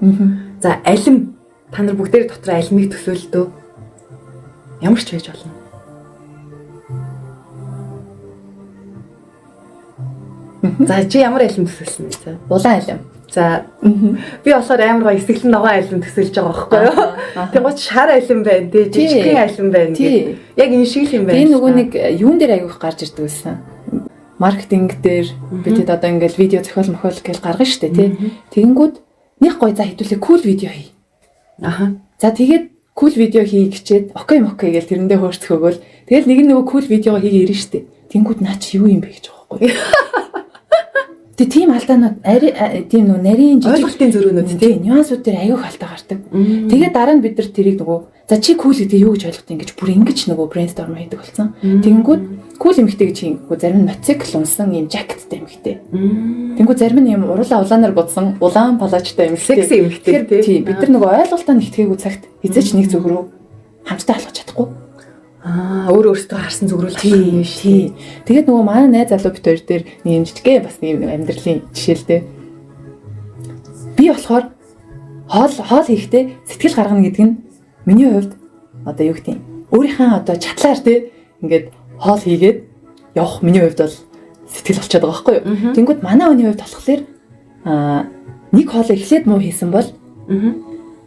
За алим та нар бүгдээр дотор алимыг төсөөлдөө. Ямар ч байж болно. За чи ямар алим төсөөлсөн бэ? За улаан алим. За би болохоор амар гоё эсэглэн ногоон алим төсөөлж байгаа байхгүй юу? Тэнгуут шар алим байна тий, жижигхэн алим байна гэх. Яг энэ шиг л юм байна. Би нөгөө нэг юун дээр аявих гарч ирдэг байсан. Маркетинг дээр бид хэд одоо ингээл видео зохиол мохиол гэж гаргана штэ тий. Тэгэнгүүт нэг гоё за хэдүүлээ кул видео хий. Аха. За тэгээд кул видео хий гэчээд окей мокей гэл тэрэндээ хөөрцөхөөгөл тэгэл нэг нь нөгөө кул видеого хийгээ ирнэ штэ. Тэнгүүд наа чи юу юм бэ гэж байгаа байхгүй юу? Тэгээ тийм алдаанууд ари тийм нөгөө нарийн жижиг ойлголтын зөрөөнүүд тийм нюансууд дээр аюух алдаа гардаг. Тэгээд дараа нь бид нар тэрийг нөгөө за чи кул гэдэг юу гэж ойлгох юм гэж бүр ингэж нөгөө брейнсторм хийдэг болсон. Тэгэнгүүт кул эмэгтэй гэж хийнгүү зарим нь мотоцикл унсан ийм жакеттэй эмэгтэй. Тэгэнгүүт зарим нь ийм уруулаа улаанаар будсан улаан палажтай эмэгтэй. Секси эмэгтэй тийм бид нар нөгөө ойлголтоо нэгтгэгээгүй цагт хизээч нэг зүг рүү хамтдаа алхаж чадахгүй. Аа өөр өөртөө харсан зүг рүү л алхах юм шүү. Тий. Тэгээд нөгөө манай найз залуу бит хоёр дээр нэг юм жижигхэн бас нэг амьдралын жишээ л дээ. Би болохоор хоол хийхдээ сэтгэл гаргана гэдэг нь миний хувьд одоо юу гэдэг юм өөрийнхөө одоо чадлаар тий ингээд хоол хийгээд явах миний хувьд бол сэтгэл болчиход байгаа байхгүй юу. Тэнгүүд манай хүний хувьд болохоор нэг хоол эхлээд муу хийсэн бол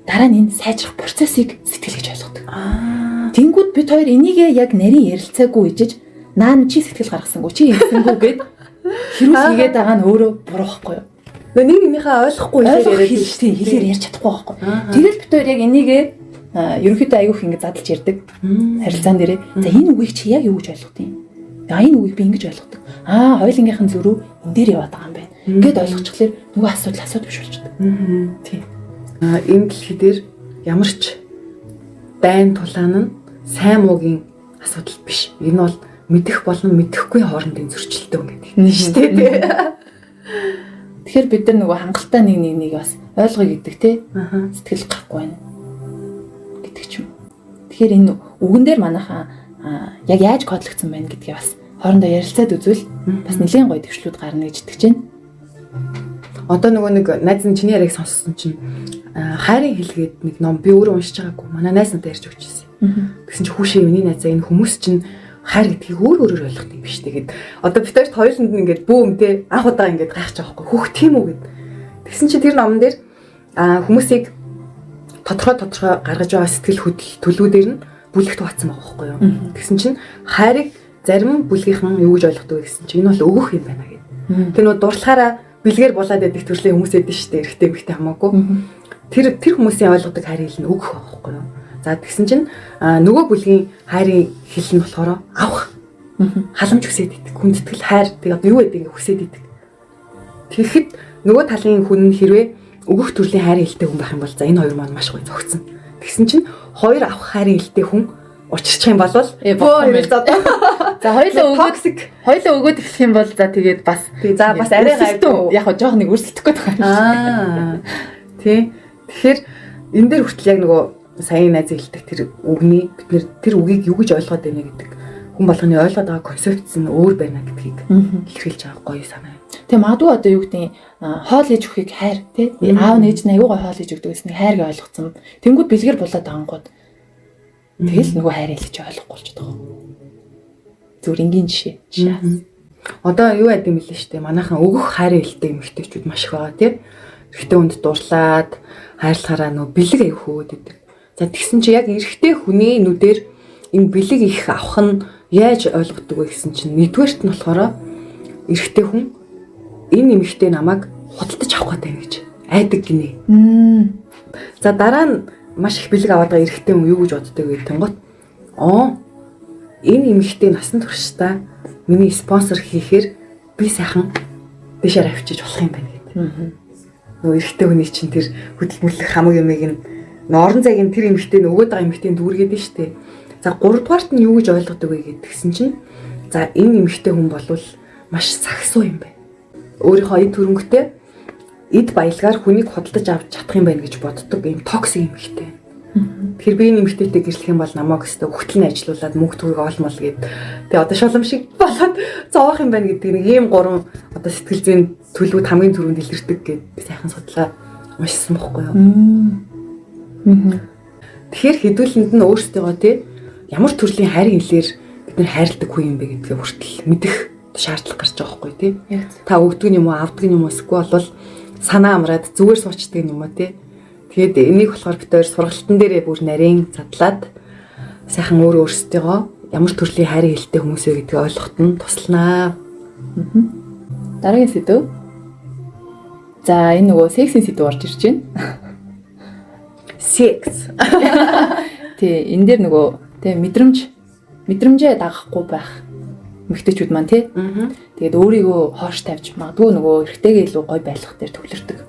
дараа нь энэ сайжрах процессыг сэтгэл гэж ойлгодог. Тэнгүүд бид хоёр энийгээ яг нарийн ярилцаагүй ижиж наа чи сэтгэл гаргасангүй чи ингэсэнгүү гэд хэрүүл хийгээд байгаа нь өөрөө буруу байхгүй юу. Нэг нэгнийхээ ойлгохгүй хэлээр яриад шүү дээ. Хэлээр ярьж чадахгүй байхгүй. Тэгэл бид хоёр яг энийгээ ерөнхийдөө айгүйх ингэ задлж ярьдаг. Харилцаан дээрээ. За энэ үгийг чи яг юу гэж ойлгох юм? Аа энэ үгийг би ингэж ойлгодог. Аа хоёулынгийнх нь зөрүү энэ дээр яваад байгаа юм байна. Ингээд ойлгочихлоор нөгөө асуудал биш болчихдог. Тийм. Энэ дэлхий дээр ямар ч дайн тулаан нь сайн муугийн асуудал биш. Энэ бол мэдэх болон мэдэхгүй хоорондын зөрчилтэй юм гэдэг нь шүү дээ. Тэгэхээр бид нар нөгөө хангалттай нэг нэг бас ойлгоё гэдэг тий. Сэтгэл гарахгүй байна гэдэг ч юм. Тэгэхээр энэ үгэн дээр манайхаа яг яаж кодлогдсон байна гэдгээ бас хоорондоо ярилцаад үзвэл бас нэлээд гоё төвшлүүд гарна гэж итгэж байна. Одоо нөгөө нэг найз нь чиний яриаг сонссон чинь хайрын хэлгээд нэг ном би өөрөө уншиж байгаагүй. Манай найз надад ярьж өгч ирсэн. Тэгсэн чинь хүүшээ миний найзаа энэ хүмүүс чинь хайр гэдгийг өөр өөрөөр ойлгох юм биш тэгээд одоо бид хоёрт хоёуланд нь ингээд бүүм те анх удаа ингээд гайхаж байгаа байхгүй хүүх тийм үү гэд. Тэгсэн чинь тэр номон дээр хүмүүсийг тодорхой гаргаж байгаа сэтгэл хөдлөл төлөвүүдээр нь бүлэгт хуваацсан байгаа байхгүй юу. Тэгсэн чинь хайрыг зарим бүлгийнхэн юу гэж ойлгодог вэ гэсэн чинь энэ бол өгөх юм байна гэд. Тэр нөө дурлахаараа бэлгээр булаад байдаг төрлийн хүмүүс эдэн шүү дээ. Эрэгтэй эмэгтэй хамаагүй. Тэр хүмүүсийн ойлгодог хайрын хэл нь өгөх байхгүй юу. За тэгсэн чинь нөгөө бүлгийн хайрын хэл нь болохоор авах. Халамж хүсээд идэг. Хүндэтгэл хайр тэг одоо юу гэдэг ингэ хүсээд идэг. Тэгэхэд нөгөө талын хүн нь хэрвээ өгөх төрлийн хайрын хэлтэй хүн байх юм бол за энэ хоёр маань маш гоё зөгцөн. Тэгсэн чинь хоёр авах хайрын хэлтэй хүн учирчих юм бол за хоёулаа өгөөд эхлэх юм бол за тэгээд бас за бас арай гайгүй яг хоо жоох нэг өрсөлдөх гээд байгаа юм шиг. Тий. Тэгэхээр энэ дээр хүртэл яг нөгөө саяын найз хэлдэг тэр үгний бид нэр тэр үгийг юу гэж ойлгоод байна гэдэг хүн болгоны ойлгоод байгаа концепц нь өөр байна гэдгийг илэрхийлж байгаа гоё санаа. Тэгээ магадгүй одоо юу гэдэг хоол хийж өгөхийг хайр тий аав нээж нь аюу гой хоол хийж өгдөг гэсэн хайр гэж ойлгоцсон. Тэнгүүд бэлгэр булаад ангууд тэгэл нөгөө хайр хэлж ойлгохгүй болчиход байгаа. Зүгээр энгийн жишээ. Одоо юу яд юм бэлээ штэ манайхан өгөх хайрын хэлтэй эмэгтэйчүүд маш их байгаа тий. Эрэгтэй хүнд дурлаад хайрлахаараа нөгөө бэлэг аяг хөөд идэг. За тэгсэн чи яг эрэгтэй хүний нүдээр энэ бэлэг их авах нь яаж ойлгодог вэ гэсэн чинь нэгдүгээрт нь болохоор эрэгтэй хүн энэ эмэгтэй намайг худалдаж авах гэдэг гэж айдаг гинэ. За дараа нь маш их бэлэг аваад байгаа эрэгтэй хүн юу гэж боддог вэ гэнгүүт энэ эмэгтэй насан туршдаа миний спонсор хийхээр би сайхан дэшээр авчиж болох юм байна гэдэг. Нөгөө эрэгтэй хүний чинь тэр хөдөлмөрлөх хамаг юмыг нь орон зайг нь тэр эмэгтэй нь өгөөд байгаа эмэгтэй дүүргээд нь штэ. За гуравдугаарт нь юу гэж ойлгодог вэ гэдгсэн чинь за энэ эмэгтэй хүн болвол маш сагсуу юм байна. Өөрийнхөө эд хөрөнгөтэй эд баялгаар хүнийг худалдаж авч чадах юм байна гэж боддог ийм toxic эмэгтэй. Тэгэхээр би энэ эмэгтэйтэй гэрлэх юм бол намайг өстө өгтөл нь ажилуулад мөнгө төгрөг олмол гээд тэгээ одоо шулам шиг болоод зовоох юм байна гэдэг нэг ийм гурван одоо сэтгэл зүйн төлөвүүд хамгийн түрүүнд илэрдэг гээд би сайхан судалгаа уншсан бохгүй юу. Тэгэхээр хэдүүлэнд нь өөрсдийгөө тий ямар төрлийн хайрын хэлээр бид нар хайрладаг хүн юм бэ гэдгээ хүртэл мэдэх шаардлага гарч байгаа байхгүй тий. Та өгдөг юм уу, авдаг юм уу эсвэл бол санаа амраад зүгээр суучдаг юм уу тий. Тэгээд энийг болохоор бид хоёр сургалтын дээрээ бүр нарийн задлаад сайхан өөр өөрсдийгөө ямар төрлийн хайрын хэлтэй хүмүүс вэ гэдгийг ойлгоход нь тусланаа. Дараагийн сэдэв. За, энэ нөгөө сексийн сэдэв орж ирж байна. Секс. Тий, энэ дээр нөгөө тий мэдрэмжээ дагахгүй байх эмэгтэйчүүд маань тий. Тэгээд өөрийгөө хоош тавьж магадгүй нөгөө эрэгтэйгээ илүү гой байлгах дээр төвлөрдөг.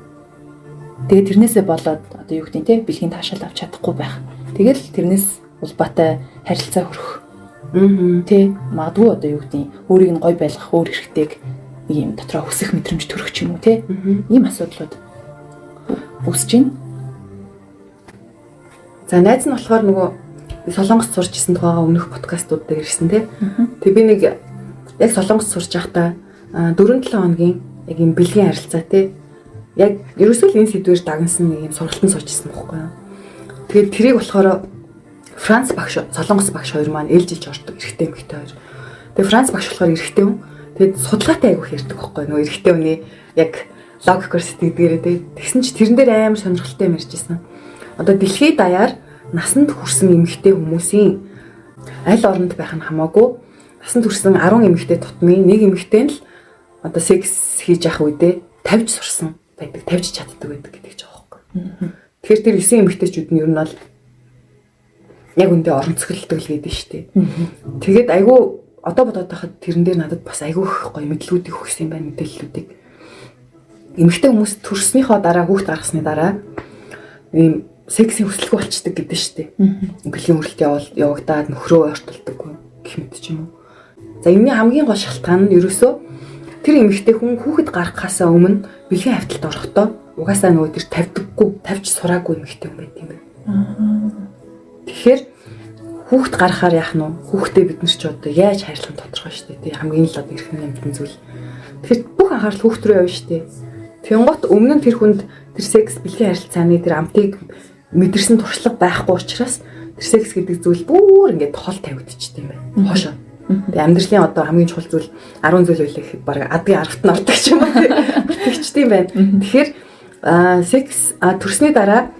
Тэгээд тэрнээсээ болоод одоо юу гэдэг нь тий бэлгийн таашаал авч чадахгүй байх. Тэгэл тэрнээс улбаатай харилцаа хөрөх. Тий, магадгүй одоо юу гэдэг нь өөрийг нь гой байлгах өөр эрэгтэйг нэг юм дотроо өсөх мэдрэмж төрөх ч юм уу тий. Ийм асуудлууд үүсэж байна. За, найз нь болохоор нөгөө би Солонгост сурч исэн тухайга өмнөх подкастууд дээр ирсэн тий. Тэг би нэг яг Солонгост сурч байхдаа 4-7 хоногийн яг юм бэлгийн харилцаа тий. Яг ерөөсөө л энэ сэдвээр дагнсан нэг юм сургалтанд сууж исэн байхгүй юу. Тэгээд тэрийг болохоор Франц багш, Солонгос багш хоёр маань ээлжилж ордог, эрэгтэй эмэгтэй хоёр. Тэгээд Франц багш болохоор эрэгтэй хүн. Тэгээд судалгаатай айгүйх ярьдаг байхгүй юу. Нөгөө эрэгтэй хүний яг логикоор сэтгэдгээрээ тий. Тэгсэн чи тэрэн дээр амар сонирхолтой юм ярьжсэн. Одоо дэлхийд даяар насанд хүрсэн эмэгтэй хүмүүсийн аль оронд байх нь хамаагүй насанд хүрсэн 10 эмэгтэй тутмын нэг эмэгтэй нь л одоо секс хийж явах үедээ тавьж сурсан байдаг, тавьж чаддаг байдаг гэдэг ч байгаа байхгүй. Тэгэхээр тэр 9 эмэгтэйчүүд нь ер нь бол яг үндэ оронцоглодог л гэдэг нь шүү дээ. Тэгээд айгүй одоо бодоод байхад тэрэн дээр надад бас айгүй их гоё мэдлүүдийг өгсөн юм байна, мэдээллүүдийг. Эмэгтэй хүмүүс төрснийхөө дараа, хүүхд гаргасны дараа ийм сексийн хүсэлгүй болчдөг гэдэг нь шүү дээ. Бэлгийн хүрэлт явагдаад нөхрөө ойртолдог гэх мэт ч юм уу. За, энэний хамгийн гол шалтгаан нь ерөөсөө тэр эмэгтэй хүн хүүхэд гаргахаасаа өмнө бэлгийн хавталд орохдоо угаасаа нөгөө тэр тавьдаггүй, тавьж сураагүй эмэгтэй хүн байт юм байна. Тэгэхээр хүүхэд гаргахаар яах нь вэ? Хүүхдээ бид нар ч одоо яаж хайрлах нь тодорхой шүү дээ. Тий, хамгийн л одоо эрхэм нэмтэн зүйл. Тэгэхээр бүх анхаарал хүүхд рүү явна шүү дээ. Тэнгуут өмнө нь тэр хүнд тэр секс бэлгийн харилцааны тэр амтыг мэдэрсэн туршлага байхгүй учраас тэр секс гэдэг зүйл бүр ингээд хол тавигдчихдаг юм байна. Хоошоо. Тэгээ амьдралын одоо хамгийн чухал зүйл 10 зүйл байлаа гэхэд баг адгийн 10-т нь ордог ч юм уу. Тэгчтэй юм байна. Тэгэхээр секс төрсний дараа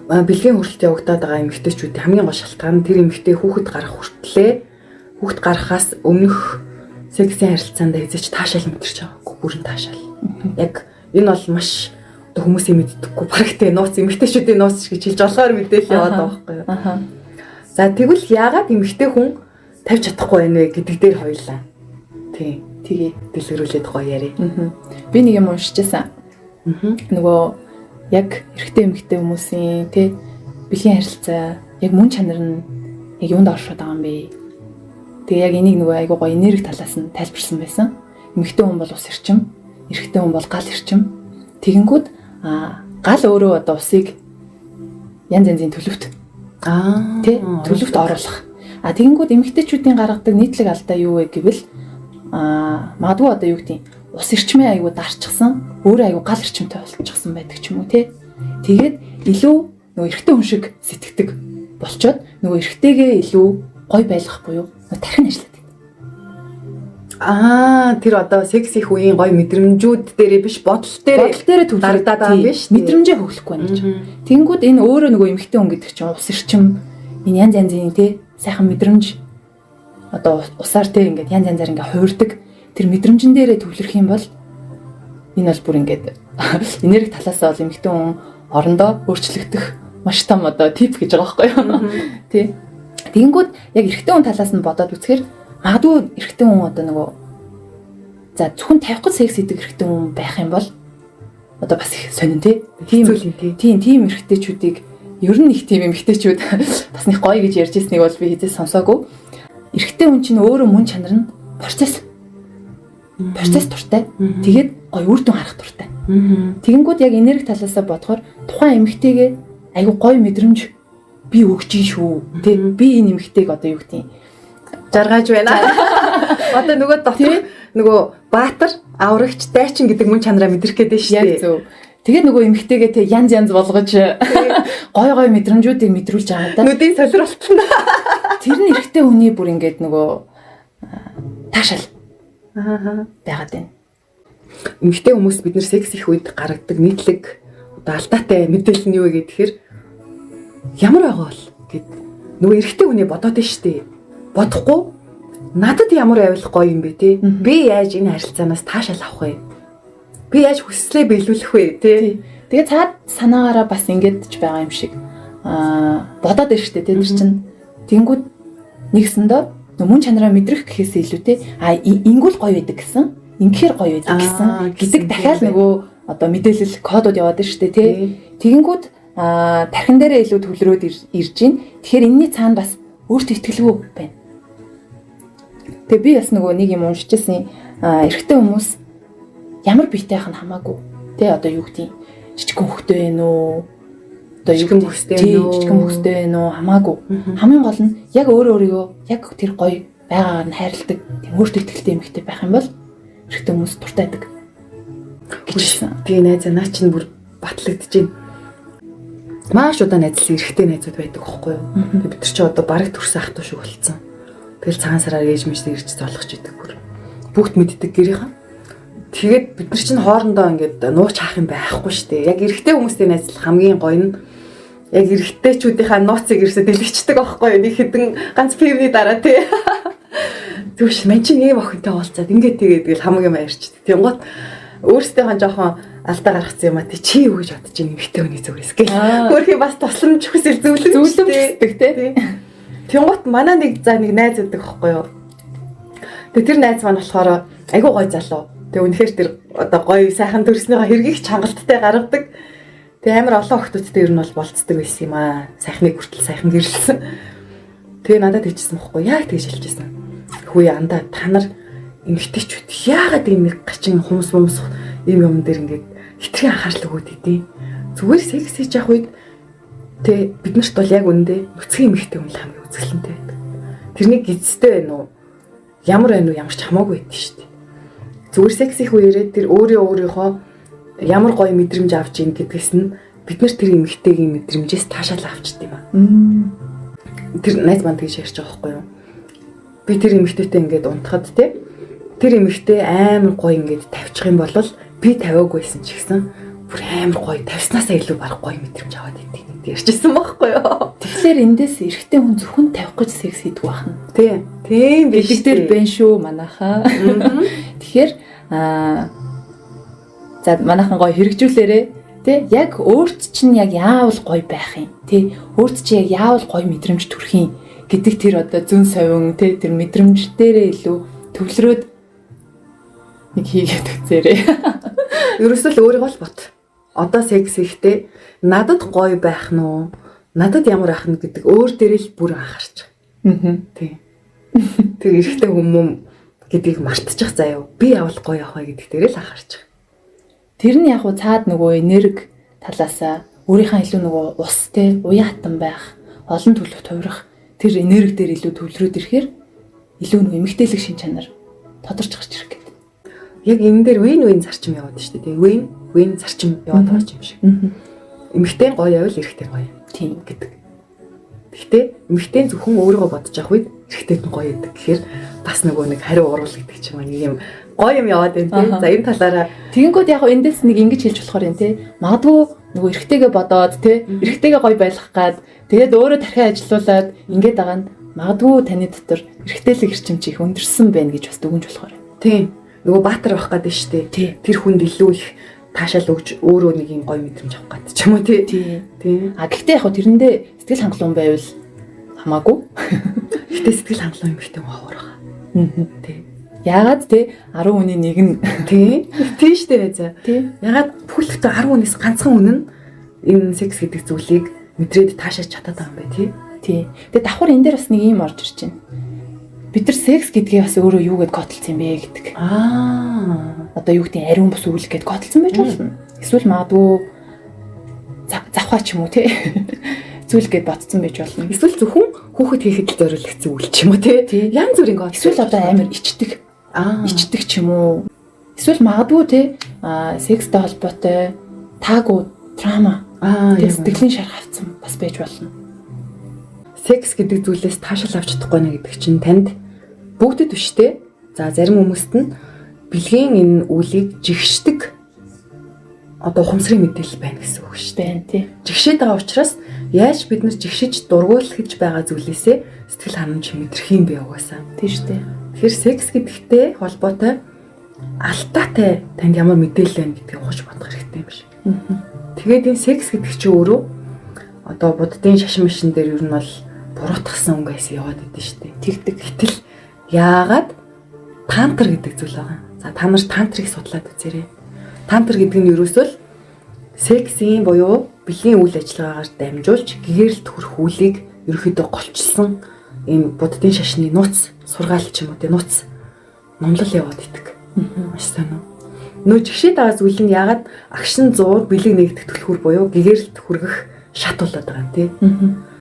бэлгийн хүрэлт явагдаад байгаа эмэгтэйчүүдийн хамгийн гол шалтгаан нь тэр эмэгтэй хүүхэд гарах хүртлээ хүүхэд гаргахаас өмнөх сексийн харилцаанд хэзээ ч таашаал мэдэрч байгаагүй, бүрэн таашаал. Яг энэ бол маш одоо хүмүүсийн мэддэггүй бараг тэ нууц, эмэгтэйчүүдийн нууц гэж хэлж болохоор мэдээлэл яваад байгаа байхгүй юу. За, тэгвэл яагаад эмэгтэй хүн тавьж чадахгүй байна вэ гэдэг дээр хоёлаа. Тийм. Тэгээ. Дэлгэрүүлээд гоё яриа. Би нэг юм уншижсэн. Нөгөө яг эрэгтэй эмэгтэй хүмүүсийн тэ бэлгийн харилцаа яг мөн чанар нь яг юунд оршоод байгаа юм бэ? Тэгээ яг энийг нөгөө айгуу гоё энерги талаас нь тайлбарсан байсан. Эмэгтэй хүн бол ус эрчим, эрэгтэй хүн бол гал эрчим. Тэгэнгүүт гал өөрөө одоо усыг янз янзын төлөвт тий төлөвт оруулах. А тэгэнгүүт эмэгтэйчүүдийн гаргадаг нийтлэг алдаа юу вэ гэвэл магадгүй одоо юу гэдэг ус эрчмээ айгуу дарчихсан, өөрөө айгуу гал эрчимтэй болчихсон байдаг ч юм уу тий. Тэгээд илүү нөгөө эрэгтэй хүн шиг сэтгэдэг болчоод нөгөө эрэгтэйгээ илүү гой байлгах буюу нөгөө тархин ажилладаг. Тэр одоо секс их үеийн гоё мэдрэмжүүд дээрээ биш, бодол дээрээ бодол дээрээ төвлөрдөг дардаад байгаа юм биш. Мэдрэмжээ хөглөхгүй байна гэж. Тэнгүүд энэ өөрөө нөгөө эмэгтэй хүн гэдэг чинь ус эрчим энэ янз янзын тий сайхан мэдрэмж одоо усаар тий ингээд янз янзаар ингээд хуурдаг. Тэр мэдрэмжэн дээрээ төвлөрөх юм бол энэ бол бүр ингээд энерги талаасаа бол эмэгтэй хүн орондоо өөрчлөгдөх маш том одоо тип гэж байгаа байхгүй юу? Тий. Тэгэнгүүт яг эрэгтэй хүн талаас нь бодоод үзэхээр магадгүй эрэгтэй хүн одоо нөгөө за зөвхөн тавих гэж секс хийдэг эрэгтэй хүн байх юм бол одоо бас их сонин тий. Тийм тийм эрэгтэйчүүдийг ер нь их тийм эмэгтэйчүүд бас нэг гоё гэж ярьж ирснийг бол би хэзээ сонсоогүй. Эрэгтэй хүн чинь өөрөө мөн чанар нь процесс. Процесс дуртай. Тэгээд гоё үр дүн харах дуртай. Тэгэнгүүт яг энерги талаасаа бодохоор тухайн эмэгтэйгээ айгу гоё мэдрэмж би өгч ин шүү. Тэ би энэ эмэгтэйг одоо юу гэдэг юм жаргаж байна. Одоо нөгөө дотор нөгөө баатар, аврагч, дайчин гэдэг мөн чанараа мэдрэх гээд байна шүү Яг дээ. зөв. Тэгээд нөгөө эмэгтэйгээ тэ янз янз болгож гоё гоё мэдрэмжүүдийг мэдрүүлж байгаа да. Нүдийн солир болтно. Тэр нь эрэгтэй хүний бүр ингээд нөгөө таашаал Аа. байгаад байна. Эмэгтэй хүмүүс бид нар секс их үед гаргадаг нийтлэг одоо алдаатай мэдээлэл нь юу вэ гэхээр ямар байгаа бол гэд нөгөө эрэгтэй хүний бодоод байна шүү дээ. Бодохгүй надад ямар байвал гоё юм бэ те? Би яаж энэ харилцаанаас таашаал авах вэ? Би яаж хүслээ биелүүлэх вэ те? Тэгээ цаад санаагаараа бас ингэж ч байгаа юм шиг бодоод байна шүү дээ тэр чинь. Тэнгүүд нэгсэндөө мөн чанараа мэдрэх гэхээс илүү те ингүүл гоё байдаг гэсэн, ингэхээр гоё байдаг гэсэн гэдэг дахиад нөгөө одоо мэдээлэл кодууд яваад байна шүү дээ те. Тэгэнгүүт тархин дээрээ илүү төвлөрөөд ирж байна. Тэгэхээр энэний цаана бас өөртөө итгэлгүй байна. Тэгээ би бас нөгөө нэг юм уншиж ирсэн, эрэгтэй хүмүүс ямар биетэй байх нь хамаагүй. Тэ одоо юу гэдэг жижигхэн хөхтэй байх үү? Одоо юу Жижигхэн бүстэй байх үү? Жижигхэн бүстэй байх үү? Хамаагүй. Хамгийн гол нь яг өөрөө өөрийгөө яг тэр гоё байгаагаар нь хайрладаг. Тийм өөртөө итгэлтэй эмэгтэй байх юм бол эрэгтэй хүмүүс дуртай байдаг гэжсэн. Тэгээ найзаа наа чинь бүр батлагдаж байна. Маш удаан найзлсан эрэгтэй найзууд байдаг байхгүй юу? Бид нар чи одоо бараг төрсөн ах トゥ шиг болцсон. Тэгэл цагаан сараар ээж мэжтэй ирж зоолгож идэг бүр. Бүгд мэддэг гэрийнхэн. Тэгээд бид нар чинь хоорондоо ингээд нууц хаах юм байхгүй шүү дээ. Яг эрэгтэй хүмүүстэй найзлах хамгийн гоё нь яг эрэгтэйчүүдийнхаа нууцыг ерөөсөө дэлгэцдэг байхгүй юу? Нэг хэдэн ганц пивний дараа тий. Тэгвш мань чинь ийм охинтой уулзаад ингээд тэгээд тэгэл хамаг юм ярьчихдээ. Тэнгуут өөрсдийнхөө жоохон алдаа гаргацсан юм а тий чи юу гэж бодож ийн эмэгтэй хүний зүгээс гэл. Хөөрхий бас тусламж хүсэл зөвлөмж Зөвлөмж хүсдэг тий. Тэнгуут манай нэг за нэг найз байдаг байхгүй юу? Тэгээ тэр найз маань болохоор айгүй гоё залуу. Тэгээ үнэхээр тэр одоо гоё сайхан төрснийхөө хэргийг ч хангалттай гаргадаг. Тэгээ амар олон охтуудтай ер нь бол болцдог байсан юм аа. Сайхныг хүртэл сайхан гэрэлсэн. Тэгээ надад хэлчихсэн бохгүй яг тэгж хэлчихсэн. Хүү андаа та нар эмэгтэйчүүд яагаад ийм нэг гачин хумс мумс ийм юм дээр ингээд хитрхи анхаарал өгөөд идэв. Зүгээр секс хийж явах үед тэ бид нарт бол яг үндэ нүцгэн эмэгтэй хүн л хамгийн үзэсгэлэнтэй байдаг. Тэрний гизтэй байна уу? Ямар байна уу? Ямар ч хамаагүй байдаг шүү дээ. Зүгээр секс их үеэрээ тэр өөрөө өөрийнхөө ямар гоё мэдрэмж авч ийн гэдгээс нь бид нар тэр эмэгтэйгийн мэдрэмжээс таашаал авчд юм аа. Тэр найз маань тэгж ярьж байгаа байхгүй юу? Би тэр эмэгтэйтэй ингээд унтахад те тэр эмэгтэй амар гоё ингээд тавьчих юм бол би тавиагүйсэн ч гэсэн бүр амар гоё тавьснаасаа илүү баг гоё мэдрэмж аваад идэв гэдэг ярьжсэн байхгүй юу? Тэгэхээр эндээс эрэгтэй хүн зөвхөн тавих гэж секс хийдэг байх нь. Тий. Тийм биш Гэдэг дээр бэн шүү манайхаа. Тэгэхээр за манайхан гоё хэрэгжүүлээрэ тий яг өөрт чинь яг яавал гоё байх юм тий өөрт чинь яг яавал гоё мэдрэмж төрөх юм гэдэг тэр одоо зөн совин тий тэр мэдрэмж дээрээ илүү төвлөрөөд нэг хийгээд үзээрэй. Ерөөсөө л өөрийгөө л бот. Одоо секс хийхдээ надад гоё байх нь уу? Надад ямар байх нь гэдэг өөр дээрээ л бүр анхаарч. Тий. Тэр эрэгтэй хүмүүм гэдгийг мартчих заяа. Би явал гоё явах вэ гэдэг дээрээ л анхаарч. Тэр нь яг уу цаад нөгөө энерги талаасаа өөрийнхөө илүү нөгөө ус те уян хатан байх, олон төлөв тойрох тэр энерги дээр илүү төвлөрөөд ирэхээр илүү нөгөө эмэгтэйлэг шин чанар тодорч гарч ирэх гэдэг. Яг энэ дээр win win зарчим яваад шүү дээ. Win win зарчим яваад байгаа юм шиг. Эмэгтэй гоё явал эрэгтэй гоё. Тийм гэдэг. Гэхдээ эмэгтэй зөвхөн өөрийгөө бодож явах үед эрэгтэйд нь гоё байдаг гэхээр бас нөгөө нэг хариу урвал гэдэг ч юм уу нэг юм гоё юм яваад байна тий. За энэ талаараа тэгэнгүүт яг эндээс нэг ингэж хэлж болохоор юм тий. Магадгүй нөгөө эрэгтэйгээ бодоод тий эрэгтэйгээ гоё байлгах гад тэгээд өөрөө тархиа ажилуулад ингэж байгаа нь магадгүй таны дотор эрэгтэйлэг эрчим чи их өндөрсөн байна гэж бас дүгнж болохоор. Тийм. Нөгөө баатар байх гэдэг шүү дээ. Тэр хүнд илүү их таашаал өгч өөрөө нэг юм гоё мэдрэмж авах гэдэг ч юм уу тий. Тийм. А гэхдээ яг хөө тэрэндээ сэтгэл хангалуун байвал хамаагүй. Гэтэ сэтгэл хангалуун эмэгтэй хүн ховор байгаа. Тий. Яагаад те 10 хүний нэг нь тий. Тийм шүү дээ за. Тий. Ягаад бүхэлдээ 10 хүнээс ганцхан хүн нь энэ секс гэдэг зүйлийг мэдрээд таашааж чадаад байгаа юм бэ тий. Тий. Тэгээ давхар энэ дээр бас нэг юм орж ирж байна. Бид нар секс гэдгийг бас өөрөө юу гэд кодлсон юм бэ гэдэг. Одоо юу гэдэг ариун бус үйл гэд кодлсон байж болно. Эсвэл магадгүй завхаа ч юм уу те. Зүйл гэд бодсон байж болно. Эсвэл зөвхөн хүүхэд хийхэд л зориулагдсан үйл ч юм уу те. Янз бүрийн код. Эсвэл одоо амар ичдэг. Ичдэг ч юм уу. Эсвэл магадгүй те секстэй холбоотой таагүй трама сэтгэлийн шарх авцсан бас байж болно. Секс гэдэг зүйлээс таашаал авч чадахгүй нэ гэдэг чинь танд бүгдэд биш те. За зарим хүмүүст нь бэлгийн энэ үйлийг жигшдэг одоо ухамсарын мэдээлэл байна гэсэн үг шүү дээ. Тий. Жигшээд байгаа учраас яаж бид нар жигшиж дургуулах гэж байгаа зүйлээсээ сэтгэл ханамж мэдрэх юм бэ угаасаа. Тий шүү дээ. Тэгэхээр секс гэдэгтэй холбоотой алдаатай танд ямар мэдээлэл байна гэдгийг ухаж бодох хэрэгтэй юм шиг. Тэгээд энэ секс гэдэг чинь өөрөө одоо буддын шашин машин дээр ер нь бол буруутгасан өнгөөс яваад идэв шүү дээ. Тэгдэг. Гэтэл яагаад тантр гэдэг зүйл байгаа. За та нар тантрыг судлаад үзээрэй. Тантр гэдэг нь ерөөсөө л сексийн буюу бэлгийн үйл ажиллагаагаар дамжуулж гэгэрэлт хүрэх үйлийг ерөөхдөө голчилсан ийм буддын шашны нууц сургаал ч юм уу те нууц номлол яваад идэг. Маш сайн уу. Нөө жигшээд байгаа зүйл нь яагаад агшин зуур бэлэг нэгдэх түлхүүр буюу гэгэрэлт хүргэх шат болоод байгаа юм те.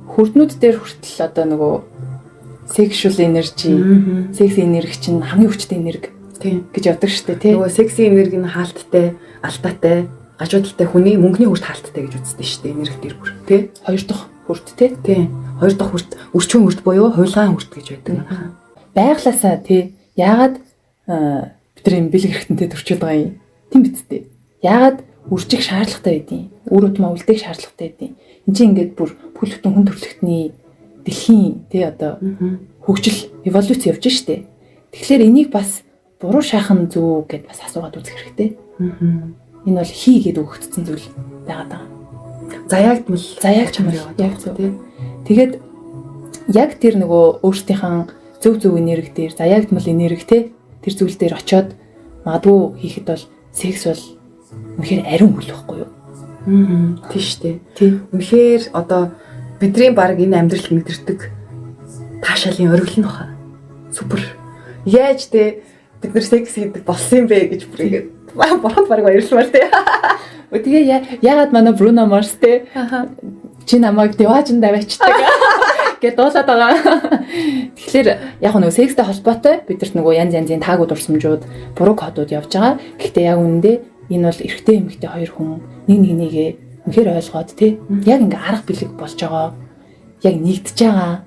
Хүрднүүд дээр хүртэл одоо нөгөө sexual energy, секс энерги чинь хамгийн хүчтэй энерги гэж явдаг шүү дээ, тий. Нөгөө сексийн энерги нь хаалттай, алдаатай, гажуудалтай хүний мөнгөний хүрт хаалттай гэж үздэг шүү дээ, энерги дээр бүр, тий. Хоёр дахь хүрт, тий. Тий. Хоёр дахь хүрт, өрчүүн хүрт буюу хувилгаан хүрт гэж байдаг. Байглаасаа тий. Яагаад бид нар юм бэлэг хэрэгтэнтэй төрчөөд байгаа юм? Тийм биз дээ. Яагаад үржих шаардлагатай байдیں۔ Үр удмаа үлдээх шаардлагатай байдیں۔ Энд чинь ингээд бүр бүхэл бүтэн хүн төрөлхтний дэлхийн тий одоо хөгжил эволюц явж штэ. Тэгэхээр энийг бас буруу шаахан зүг гэд бас асуугаад үзэх хэрэгтэй. Энэ бол хий гэд өгөгдсөн зүйл байгаад байгаа. Заяагдмал заяагчмал яг зөв. Тэгээд яг тэр нөгөө өөрсдийнхээ зөв зөв энерги дээр заяагдмал энерги те тэр зүйл дээр очиод магадгүй хийхэд бол секс бол үнэхээр ариун үйл байхгүй юу? Тийм шүү дээ. Үнэхээр одоо бидний баг энэ амьдралд мэдэрдэг таашаалын оргил нь баха. Супер. Яаж те бид нар секс хийдэг болсон юм бэ гэж бүр ингээд бурханд баг баярлмаар те. Тэгээ яагаад манай Бруно Марс те чи намайг деважинд аваачдаг гэд дуулаад байгаа. Тэгэхээр яг нөгөө секстэй холбоотой бидэрт нөгөө янз янзын таагүй дурсамжууд, буруу кодууд явж байгаа. Гэхдээ яг үнэндээ энэ бол эрэгтэй эмэгтэй хоёр хүн нэг нэгнийгээ үнэхээр ойлгоод те яг ингээ арга бэлэг болж байгаа. Яг нэгдэж байгаа.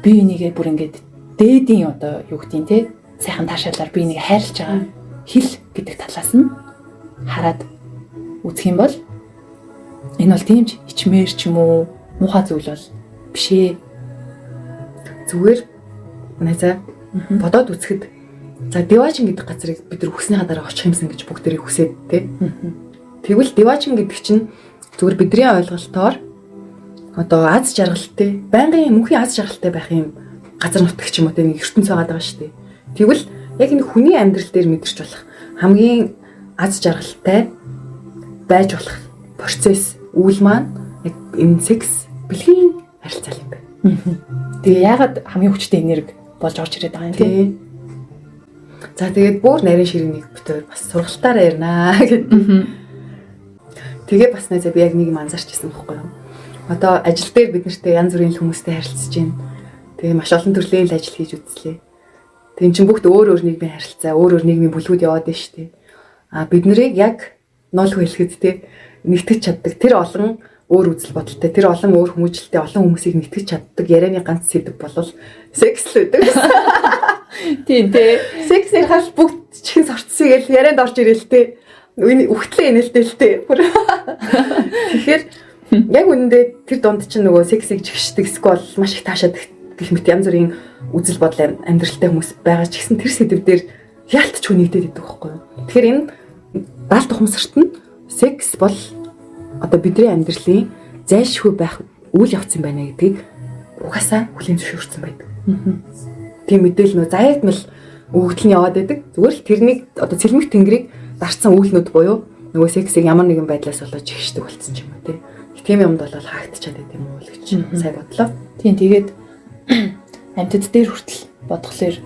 Бие бинийгээ бүр ингээд дээдийн одоо юу гэдгийг те сайхан таашаалаар бие нэг хайрлаж байгаа хил гэдэг талаас нь хараад үзэх юм бол энэ бол тийм ч ичмээр ч юм уу муухай зүйл бол биш ээ. Зүгээр найзаа бодоод үзэхэд за деважин гэдэг газрыг бид нар хүснийхаа дараа очих юмсан гэж бүгдээрээ хүсээд те. Тэгвэл деважин гэдэг чинь зүгээр бидний ойлголтоор одоо аз жаргалтай, байнгын мөнхийн аз жаргалтай байх юм газар нутаг ч юм уу те нэг ертөнц байгаа даа шүү дээ. Тэгвэл яг энэ хүний амьдрал дээр мэдэрч болох хамгийн аз жаргалтай байж болох процесс үйл маань яг энэ секс бэлгийн харилцаа юм байна. Тэгээ яагаад хамгийн хүчтэй энерги болж орж ирээд байгаа юм те? За тэгээд бүр нарийн ширээнийг бит хоёр бас сургалтаараа ярина гэдэг. Тэгээ бас найзаа би яг нэг юм анзаарч ирсэн байхгүй юу? Одоо ажил дээр бид нартэй янз бүрийн хүмүүстэй харилцаж байна. Тэгээ маш олон төрлийн л ажил хийж үзлээ. Тэгээ эн чинь бүгд өөр өөр нийгмийн харилцаа, өөр өөр нийгмийн бүлгүүд яваад байна шүү дээ. А бид нарыг яг ноолгүй хэлэхэд те нэгтгэж чаддаг тэр олон өөр үзэл бодолтой, тэр олон өөр хүмүүжлэлтэй олон хүмүүсийг нэгтгэж чаддаг ярианы ганц сэдэв болол секс л байдаг. Тийм тий. Секс ярихаар бүгд чихэн сорцсыг л ярианд орж ирэл те. Үхтлээ инээлтэй л те. Тэгэхээр яг үнэндээ тэр дунд чинь нөгөө сексийг жигшдэг эсвэл маш их таашаадаг гэх мэт янз бүрийн үзэл бодол амьдралтай хүмүүс байгаа ч гэсэн тэр сэдв дээр яалтч хүн нэгдээд идэх байхгүй юу. Тэгэхээр энэ даалт ухамсарт нь секс бол одоо бидний амьдралын зайлшгүй байх үйл явц юм байна гэдгийг угаасаа хүлээн зөвшөөрсөн байдаг. Тийм мэдээлэл нөө заяагдмал өгөгдөл нь яваад байдаг. Зүгээр л тэрнийг одоо цэлмэг тэнгэрийг дарцсан үйлнүүд буюу нөгөө сексийг ямар нэгэн байдлаас болоод жигшдэг болсон ч юм уу тий. Тийм юмд бол хаагдчихад байт юм уу л гэж сая бодлоо. Тийм тэгээд амьтад дээр хүртэл бодглохлоор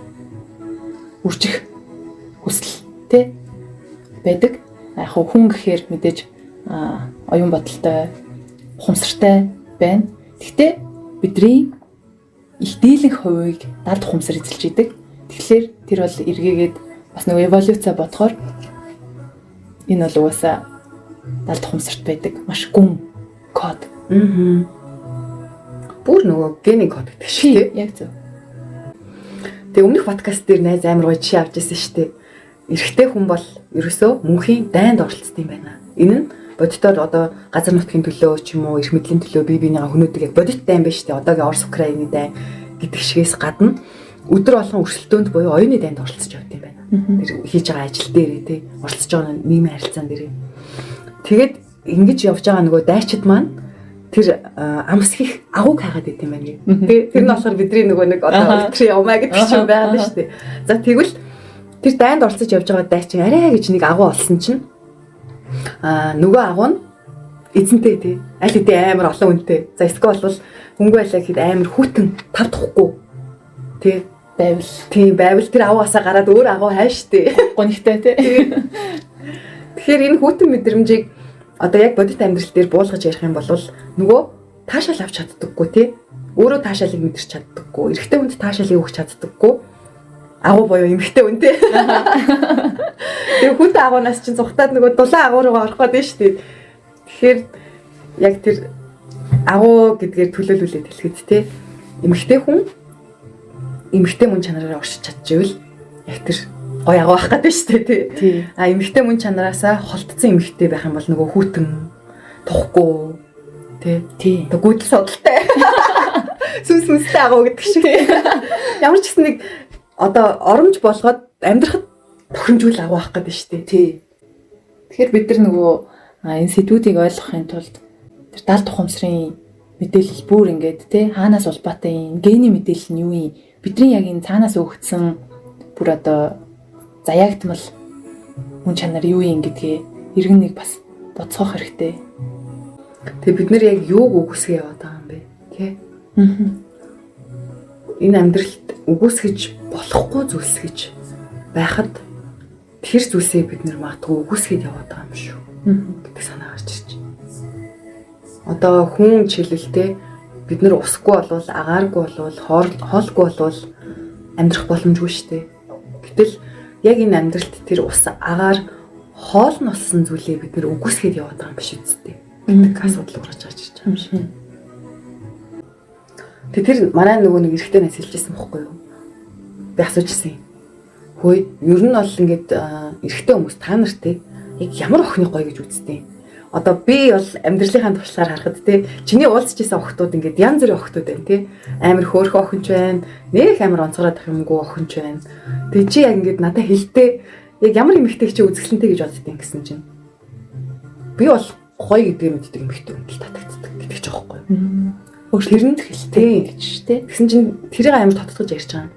үржих хүсэл тий байдаг. Яг хүн гэхээр мэдээж оюун бодолтой, ухамсартай байна. Гэхдээ бидний их дийлэнх хувийг далд ухамсар эзэлж идэг. Тэгэхээр тэр бол эргээгээд бас нөгөө эволюци бодохоор энэ бол угаасаа далд ухамсарт байдаг маш гүн код. Бүр нөгөө генийн код гэдэг шиг тий. Яг зөв. Тэгээ өмнөх подкаст дээр найз амар гоё жишээ авч ирсэн шүү дээ. Эрэгтэй хүн бол ерөөсөө мөнхийн дайнд оролцдог юм байна. Энэ нь бодитоор одоо газар нутгийн төлөө ч юм уу эрх мэдлийн төлөө бие биенийгээ хөнөөдөг яг бодит дайн биш үү? Одоогийн Орос Украины дайн гэдэг шигээс гадна өдөр болгон өрсөлдөөнд буюу оюуны дайнд оролцож явд юм байна. Тэр хийж байгаа ажил дээрээ тий оролцож байгаа нийгмийн харилцаан дээрээ. Тэгээд ингэж явж байгаа нөгөө дайчид маань тэр амс хийх агууг хайгаад идэм байна гэ. Тэ тэр нь болохоор бидний нөгөө нэг одоо өдрийн явмаа гэдэг чинь байгаа л шүү дээ. За тэгвэл тэр дайнд оролцож явж байгаа дайчин арай гэж нэг агуу олсон чинь нөгөө агуу нь эзэнтэй тий. Аль хэдийн амар олон үнэтэй. За эсвэл бол хөнгө байлаа гэхэд амар хүтэн тав тухгүй тий байвал. Тийм байвал тэр агуугаасаа гараад өөр агуу хайш тий. Гонигтай тий. Тэгэхээр энэ хүтэн мэдрэмжийг одоо яг бодит амьдрал дээр буулгаж ярих юм бол нөгөө таашаал авч чаддаггүй тий. Өөрөө таашаалыг мэдэрч чаддаггүй. Эрэгтэй хүнд таашаалыг өгч чаддаггүй. Агуу буюу эмэгтэй хүн тий. Тэгээ хүнтэй агуунаас чинь зүхтаад нөгөө дулаан агуу руугаа орох гэдэг шүү дээ. Тэгэхээр яг тэр агуу гэдгээр төлөөлүүлээд хэлэхэд тий. Эмэгтэй хүн эмэгтэй мөн чанараараа оршиж чадчихвэл яг тэр гоё агуу байх гэдэг шүү дээ тий. А эмэгтэй мөн чанараасаа холтцсон эмэгтэй байх юм бол нөгөө хүтэн тухгүй тий. Одоо гүйдэл судалтай. Сүнс мүнстэй агуу гэдэг шиг тий. Ямар ч гэсэн нэг одоо оромж болгоод амьдрахад тохиромжгүй агуу байх гэдэг шүү дээ. Тий. Тэгэхээр бид нар нөгөө энэ сэдвүүдийг ойлгохын тулд тэр далд ухамсарын мэдээлэл бүр ингээд тий хаанаас улбаатай юм, гений мэдээлэл нь юу юм? Бидний яг энэ цаанаас өгөгдсөн бүр одоо заяагдмал мөн чанар юу юм гэдгээ иргэн нэг бас бодсоох хэрэгтэй. Тэгээ бид нэр яг юуг үгүйсгээ яваад байгаа юм бэ? Тэ? Энэ амьдралд үгүйсгэж болохгүй зүйлс гэж байхад тэр зүйлсээ бид нэр магадгүй үгүйсгээд яваад байгаа юм шүү гэдэг санаа гарч ирж байна. Одоо хүн жишээлбэл бид нэр усгүй болвол, агааргүй болвол, хоолгүй болвол амьдрах боломжгүй шүү дээ. Гэтэл яг энэ амьдралд тэр ус агаар хоол нь болсон зүйлээ бид нэр үгүйсгээд яваад байгаа юм биш үсттэй гэдэг асуудал ургаж гарч ирж байгаа юм шиг. Тэг тэр манай нөгөө нэг эрэгтэй найз хэлжсэн бохгүй юу? Би асуужсэн юм. Хөөе, ер нь бол ингээд эрэгтэй хүмүүс та нартэй яг ямар охиныг гоё гэж үздэг юм? Одоо би бол амьдралынхаа туршлагаар харахад те чиний уулзч исэн охтууд ингээд янз бүрийн охтууд байна те. Амар хөөрхөн охин ч байна, нэх амар онцгойроод ах юмгүй охин ч байна. Тэгээ чи яг ингээд надад хэлдээ яг ямар эмэгтэй чи үзэсгэлэнтэй гэж боддیں гэсэн чинь. Би бол гоё гэдгийг мэддэг эмэгтэй хүнд л татагддаг гэдэг ч аахгүй юу. Тэр нь хэлтэй гэж шүү дээ. Тэгсэн чинь тэрийг амар тодтогч ярьж байгаа.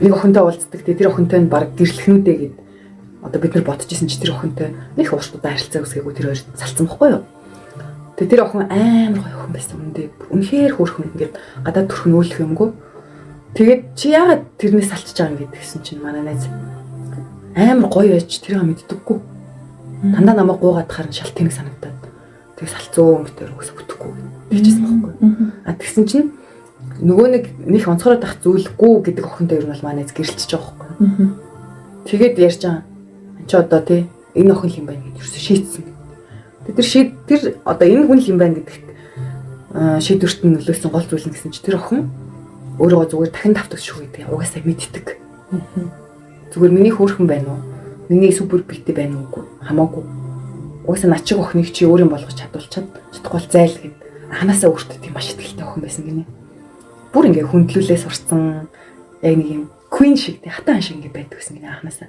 Нэг охинтой уулздаг те тэр охинтой нь баг гэрлэхнүүдээ гэд одоо бид нар бодож исэн чи тэр охинтой нэг урт удаан харилцаа үүсгээгүй тэр хоёр салцсан бохгүй юу. Тэгээ тэр охин амар гоё охин байсан үндэ. Үнэхээр хөөрхөн ингээд гадаад төрхөн өөлөх юмгүй. Тэгээд чи яагаад тэрнээс салчиж байгаа юм гэдгийгсэн чинь манай найз амар гоё байж тэрийг мэддэггүй. Дандаа намайг гуугаад харин шал тэнэг санагдаад. Тэгээ салцсан мэтэр үгс бүтэхгүй гэжсэн бохгүй. А тэгсэн чинь нөгөө нэг них онцгойроод ах зүйлгүй гэдэг охинтой ер нь бол манай найз гэрэлтэж байгаа бохгүй. Тэгээд ярьж байгаа чи одоо тий энэ охин л юм байна гэж юусэн шийдсэн. Тэр шийд тэр одоо энэ хүн л юм байна гэдэгт шийдвэрт нь нөлөөлсөн гол зүйл нь гэсэн чи тэр охин өөрийгөө зүгээр дахин тавтах шүү гэдэг угаасаа мэддэг. Зүгээр миний хөөрхөн байна уу? Миний супер бити байна уу үгүй хамаагүй. Угаасаа над чиг охиныг чи өөрийн болгож чадвал чад чадахгүй бол зайл гэд анханасаа өөртөө тийм маш ихтэй охин байсан гинэ. Бүр ингээ хүндлүүлээ сурцсан яг нэг юм queen шиг тий хатан шиг ингээ байдаг гэсэн гинэ анханасаа.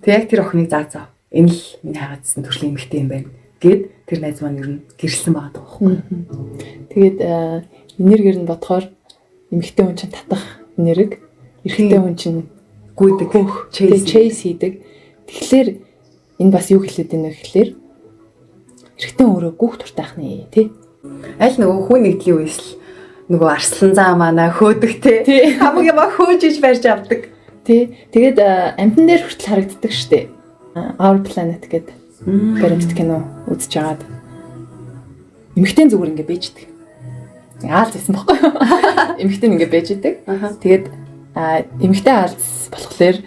Тэг яг тэр охиныг заа заа энэ л миний хагаадсан төрлийн эмэгтэй юм байна гэд тэр найз маань ер нь гэрэлсэн байгаа байхгүй. Тэгээд энергиэр нь бодохоор эмэгтэй хүн чинь татах энерги, эрэгтэй хүн чинь гүйдэг, chase хийдэг. Тэгэхээр энэ бас юу хэлээд байна вэ гэхлээр эрэгтэй өөрөө гүйх дуртай ах нэ тий. Аль нөгөө хүн нэгдлийн үеэс л Нөгөө арслан заа манаа хөөдөг те. Хамаг юм хөөж иж барьж авдаг. Тий. Тэгээд амьтан дээр хүртэл харагддаг штэ. Our Planet гэдэг баримтат кино үзэж агаад эмэгтэй зүгээр ингээ бэждэг. Аалз байсан бохгүй юу? Эмэгтэй ингээ бэж идэг. Тэгээд эмэгтэй аалз болохоор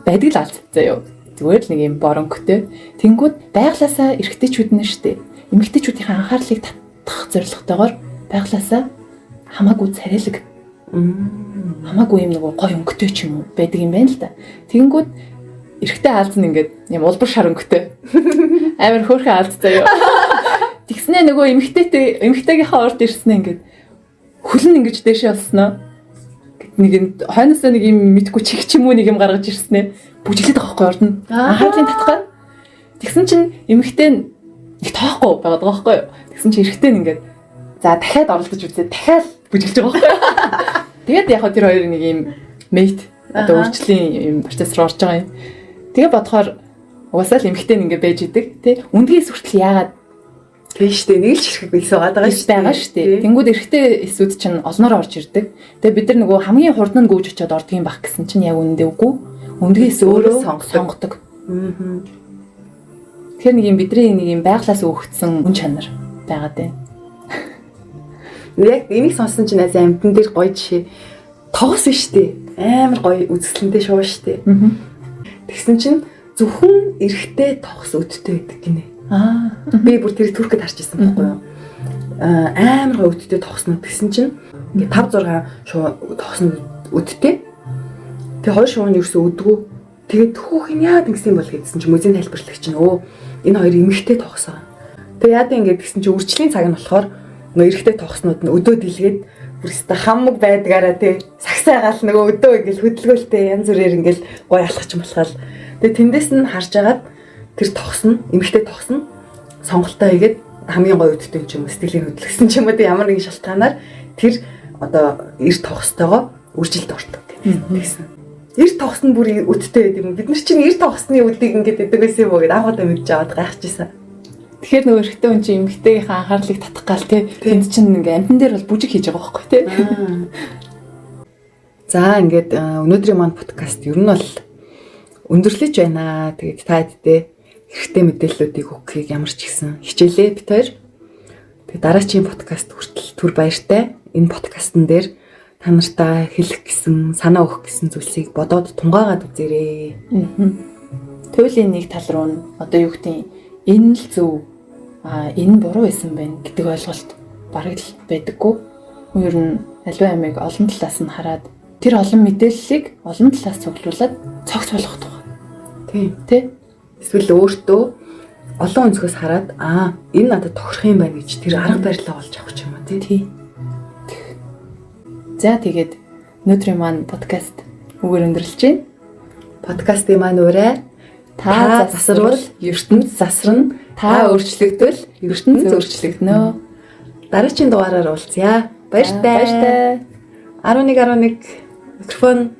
байдаг л аалз заяо. Зүгээр л нэг юм боронктой. Тэнгүүд байглаасаа эрэгтэйчүүд нь штэ. Эмэгтэйчүүдийн анхаарлыг татах зорилготойгоор байглаасаа хамаагүй царайлаг. Хамаагүй юм нөгөө гой өнгөтэй ч юм уу байдаг юм байна л да. Тэнгүүд эрэгтэй аалз нь ингээд юм улбар шар өнгөтэй. Амар хөөрхөн аалз заяо. Тэгснээ нөгөө эмэгтэйтэй эмэгтэйгийнхаа урд ирснээ ингээд хөлн ингэж дээшээ олсноо. Нэг юм хойноосоо нэг юм мэдгүй чих ч юм уу нэг юм гаргаж ирснээ. Бүжиглээд байгаа байхгүй урд нь. Анхаарлын татгаа. Тэгсэн чинь эмэгтэй нь их тоохгүй байгаад байгаа байхгүй юу. Тэгсэн чинь эрэгтэй нь ингээд за дахиад оролдож үзээ дахиад бүжиглэж байгаа байхгүй юу. Тэгээд яг тэр хоёр нэг юм mate одоо үржлийн юм процесс руу орж байгаа юм. Тэгээ бодохоор угаасаа л эмэгтэй нь ингээд байж идэг тий. Үндгээс хүртэл яагаад Тийм шүү дээ. Нэг л ширхэг бис байгаа даа шүү дээ. Байгаа шүү дээ. Тэнгүүд эрэгтэй эсүүд чинь олноор орж ирдэг. Тэгээ бид нар нөгөө хамгийн хурдан нь гүйж очиод ордгийн бах гэсэн чинь яг үнэндээ үгүй. Өндгээс өөрөө сонгодог. Тэгэхээр нэг юм бидний нэг юм байглаас өгөгдсөн үн чанар байгаад байна. Яг энийг сонсон чинь аз амтан дээр гоё жишээ. Тогос биш үү? Амар гоё үзэсгэлэнтэй шуу шүү дээ. Тэгсэн чинь зөвхөн эрэгтэй тогс өдтэй байдаг гинэ. Би бүр тэр түркэд харж ирсэн байхгүй юу? Амар гоё өдтэй тогснууд тэгсэн чинь ингээ 5 6 шуу тогснууд өдтэй. Тэгээ хоёр шуу нь ерөөсөө өдгөө. Тэгээд түүх нь яад ингэсэн бол гэдсэн чинь музейн тайлбарлагч нь энэ хоёр эмэгтэй тогсоо. Тэгээ яад ингэ тэгсэн чинь үржлийн цаг нь болохоор нөө эрэгтэй тогснууд нь өдөө дэлгээд бүр өстө хамаг байдгаараа тий сагсайгаал нөгөө өдөө ингээл хөдөлгөөлтэй янз бүрээр ингээл гоё алхаж малхаал. Тэгээ тэндээс нь харж агаад тэр тогс нь эмэгтэй тогс нь сонголтоо хийгээд хамгийн гоё өдтэй ч юм уу сэтгэлийн хөдөлгсөн ч юм уу ямар нэгэн шалтгаанаар тэр одоо эр тогстойгоо үржилд ордог гэсэн. Эр тогс нь бүр өдтэй байд юм. Бид нар чинь эр тогсны үдийг ингээд идэг байсан юм уу гэдээ анх удаа мэдж аваад гайхажсэн. Тэгэхээр нөгөө эрэгтэй хүн чинь эмэгтэйгийнхээ анхаарлыг татах гал тий. Тэнд чинь ингээ амтан дээр бол бүжиг хийж байгаа байхгүй тий. За ингээд өнөөдрийн маань подкаст ер нь бол өндөрлөж байна. Тэгээд та хэдтэй хэрэгтэй мэдээллүүдийг өгөхийг ямар ч ихсэн хичээлээ бит хоёр. Тэгээд дараагийн подкаст хүртэл түр баяртай. Энэ подкастн дээр та нартай хэлэх гэсэн, санаа өгөх гэсэн зүйлсийг бодоод тунгаагаад үзээрэй. Туйлын нэг тал руу нь одоо юу гэдэг энэ л зөв, энэ буруу байсан байна гэдэг ойлголт бараг л байдаггүй. Ер нь аливаа амийг олон талаас нь хараад тэр олон мэдээллийг олон талаас цуглуулад цогц болгох тухай. Тийм. Тэ? Эсвэл өөртөө олон өнцгөөс хараад энэ надад тохирох юм байна гэж тэр арга барилаа олж авах юм аа тий. За тэгээд өнөөдрийн маань подкаст үгээр өндөрлөж байна. Подкастын маань урай та засарвал ертөнц засарна, та өөрчлөгдвөл ертөнц өөрчлөгдөнө. Дараагийн дугаараар уулзъя. Баяртай. Баяртай. 11 11 микрофон.